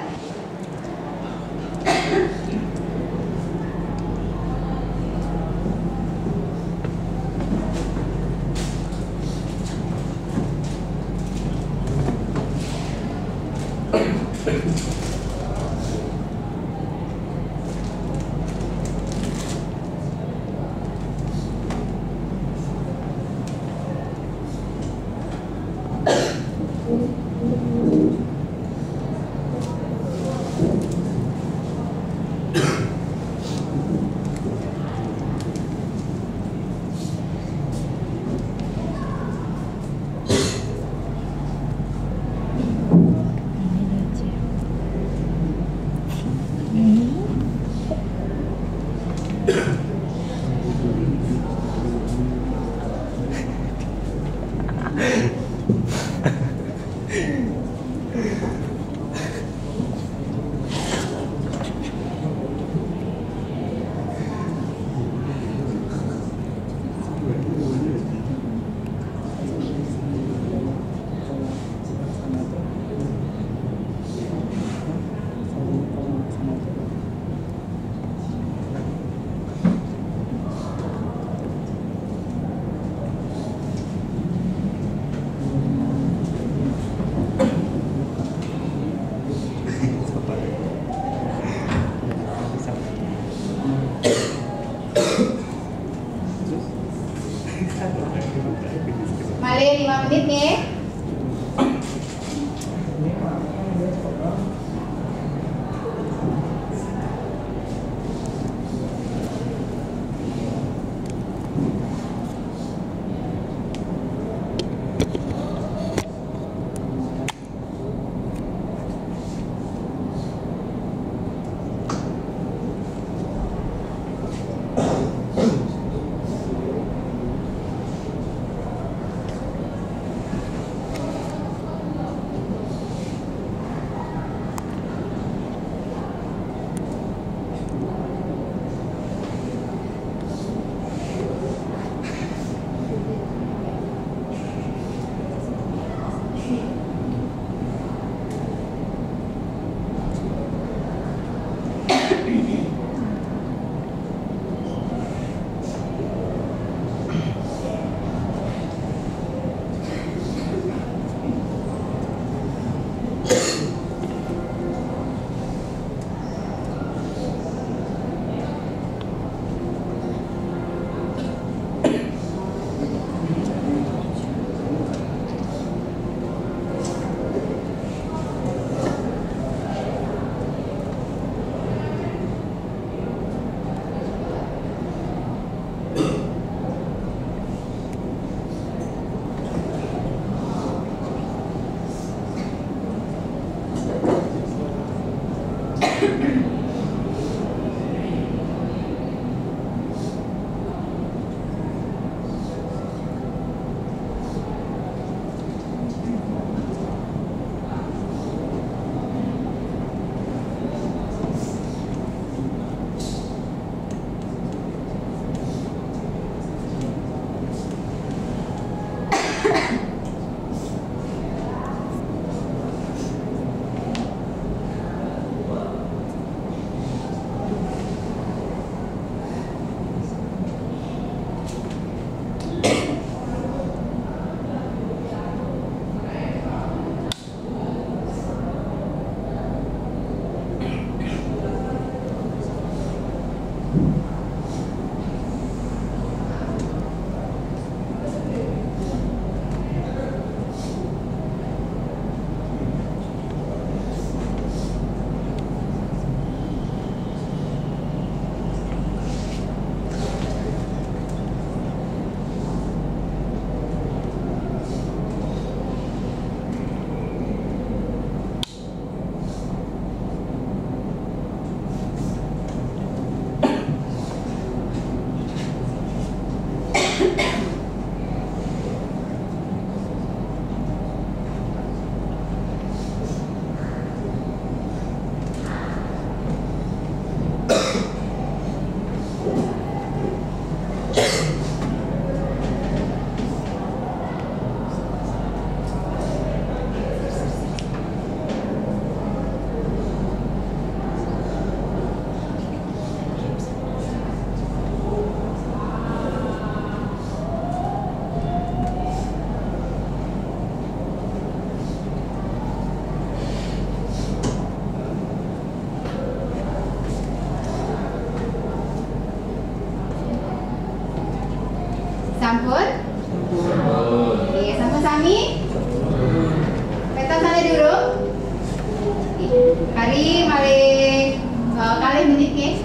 Durung? Hari malih, eh, kalih menit nggih.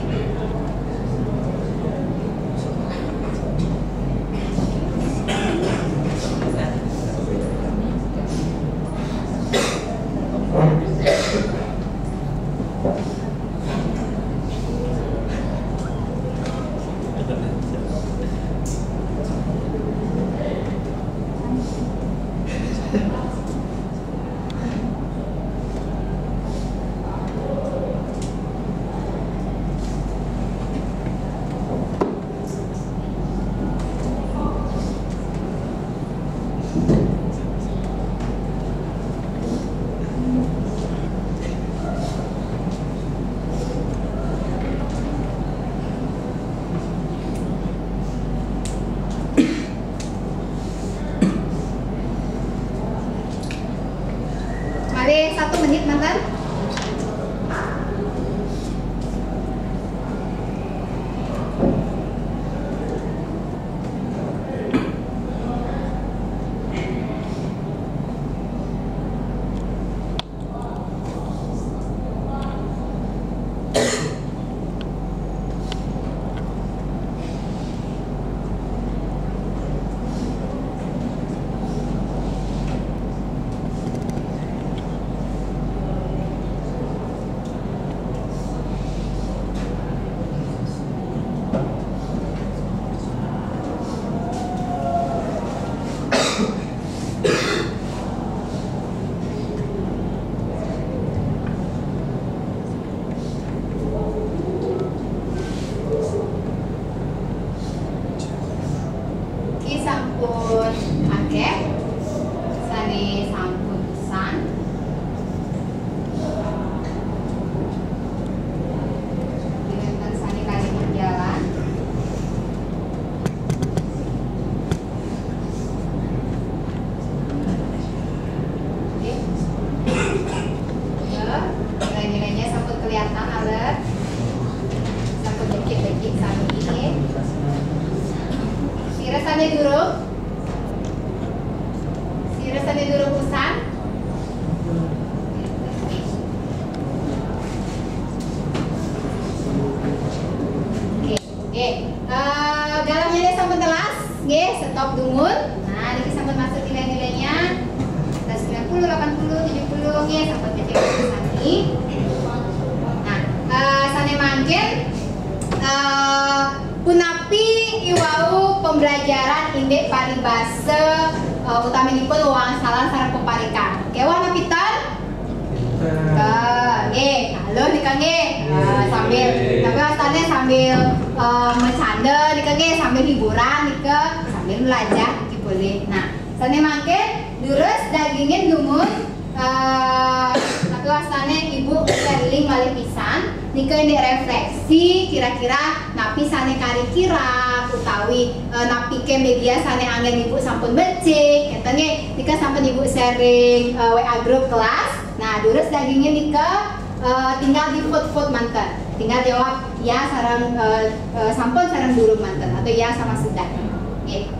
Malih satu menit manten. Niki sampun akeh sane sampun pesan. Wenten sane kali berjalan. Nggih. Ya, nilai-nilainya sampun kelihatan, alit. Sampun becik-becik sami nggih. Sira sane durung? Sira sane durung pesan? Nggih. Nggih, eh, galah nggih sampun telas. Nggih, stop dumun. Nah, niki sampun masuk nilai-nilainya. Ada sembilan puluh, delapan puluh, tujuh puluh, nggih, sampun becik sami. Nah, eh, sane mangkin, eh, punapi iwau pembelajaran indik paribasa, eh, utaminipun wewangsalan sareng peparikan. Kewah napi ten? Nika, nggih, halo nika nggih. Eh, sambil, tapi wastane sambil, eh, bercanda nika nggih, sambil hiburan nika, sambil belajar niki boleh. Nah, sane mangkin durus dagingin dumun, eh, tapi wastane Ibu keliling malih pisan nika, indik refleksi kira-kira napi sane kari kirang utawi, eh, napi ke media sane anggen Ibu sampun becik, ngeten nggih, nika sampun Ibu sharing, eh, W A grup kelas. Nah, durus dagingnya nika, eh, tinggal di foot-foot manten. Tinggal jawab ya sareng, eh, eh, sampun sareng durung manten atau ya sama sudah. Nggih.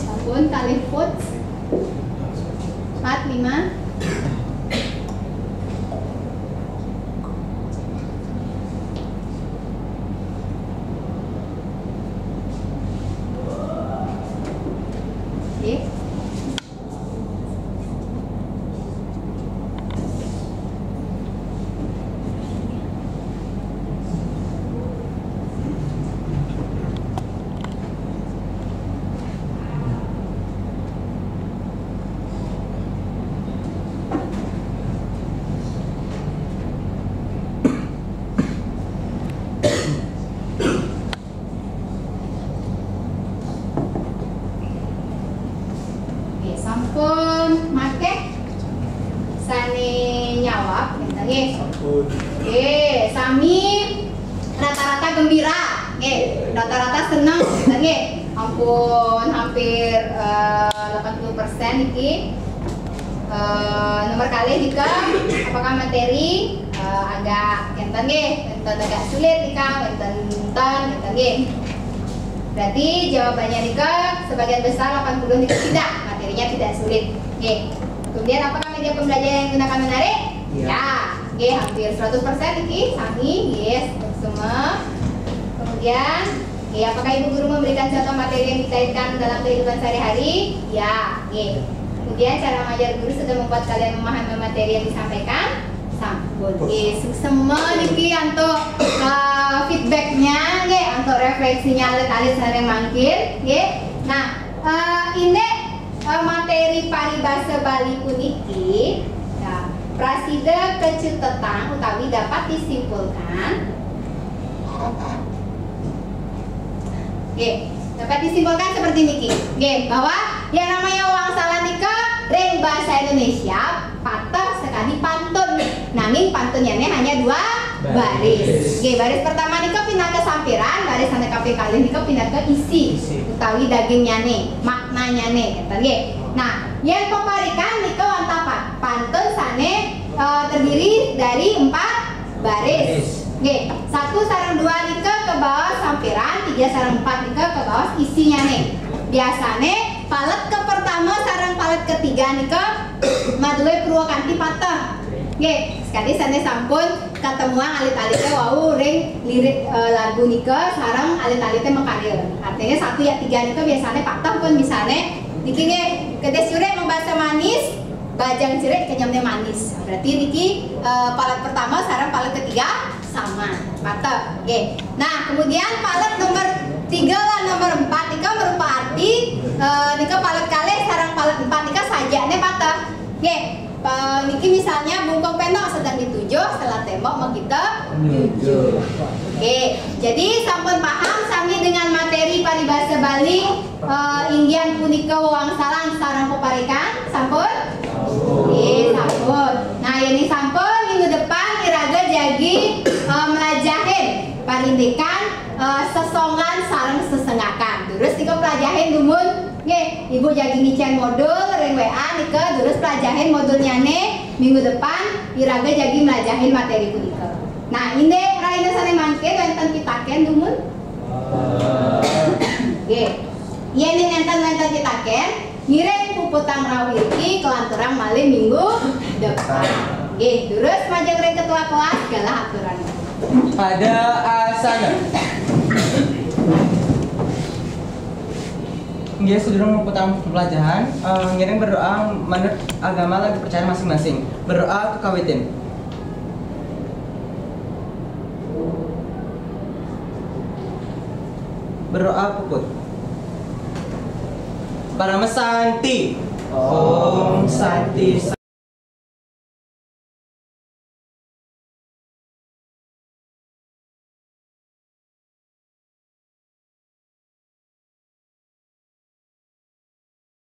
Sampun kalih foot. Empat, lima. Nggih. Nggih, sampun akeh sane nyawab, ngeten nggih. Sampun. Nggih, sami rata-rata gembira. Nggih, rata-rata seneng, ngeten nggih. Ampun, hampir, eh, delapan puluh persen niki. Eh, nomor kalih nika, apakah materi, eh, Eh, agak enten nggih, enten agak sulit nih Kang, enten enten gitu nggih. Berarti jawabannya nika sebagian besar delapan puluh nika tidak, materinya tidak sulit. Nggih. Kemudian apakah media pembelajaran yang digunakan menarik? Ya. Ya. Nggih, hampir seratus persen niki sami, yes, semua. Kemudian, nggih, apakah Ibu Guru memberikan contoh materi yang dikaitkan dalam kehidupan sehari-hari? Ya, nggih. Kemudian cara mengajar guru sudah membuat kalian memahami materi yang disampaikan? Sampun. Nggih, suksema niki antuk, eh, feedbacknya, nggih, antuk refleksinya alit-alit sareng mangkin, nggih. Nah, eh, ini, eh, materi paribasa Bali puniki, ya, prasida kacutetang utawi dapat disimpulkan. Nggih, dapat disimpulkan seperti niki. Nggih, bahwa yang namanya wangsalan nika ring bahasa Indonesia pateh sakadi pantun. Nanging pantunnyane hanya dua baris. Baris. Nggih, baris pertama nika pinaka sampiran, baris ane kaping kalih nika pinaka isi, isi, utawi dagingnyane, maknanyane, ngeten nggih. Nah, yen peparikan nika wantah pa-, pantun sane, eh, terdiri dari empat baris. Baris. Nggih, satu sareng dua nika kabaos sampiran, tiga sareng empat nika kabaos isinyane. Biasane palet ke pertama sareng palet ketiga nika madue purwa kanthi pateh. Nggih, sekadi sane sampun katemuang alit-alite wau ring lirik, eh, lagu nika sareng alit-alite makarya. Artinya satu ya tiga nika biasane pateh pun bisane niki nggih, kedis yurik mabasa manis, bajang cirik kenyemne manis. Berarti niki, eh, palet pertama sareng palet ketiga sama, pateh. Nggih. Nah, kemudian palet nomor tiga lan nomor empat nika merupa arti, eh, nika palet kalih sareng palet empat nika sajane pateh. Nggih. Pa-, niki misalnya bungkung penok sedang ditujuh, selat tembok makita nyujuh. Oke, jadi sampun paham sami dengan materi paribasa Bali, eh, inggihan punika wewangsalan sareng peparikan? Sampun? Nggih, sampun. Nah, yen sampun, minggu depan iraga jagi, eh, mlajahin parindikan, eh, sesongan sareng sesengakan. Terus nika pelajahin dumun, nggih, Ibu jagi ngicen modul ring W A nika, terus pelajahin modulnyane, minggu depan iraga jagi mlajahin materi punika. Nah, indik rahina sane mangkin wenten pitaken dumun? Nggih. Yen nenten wenten pitaken, ngiring puputang rauh iriki, kelanturang malih minggu depan. Nggih, terus majeng ring ketua kelas, galah aturan. Pada asana. Nggih, sedurung muputang pelajahan, eh, ngiring berdoa manut agama lan kepercayaan masing-masing. Berdoa kekawitin. Berdoa puput. Parama Santi. Om Santi.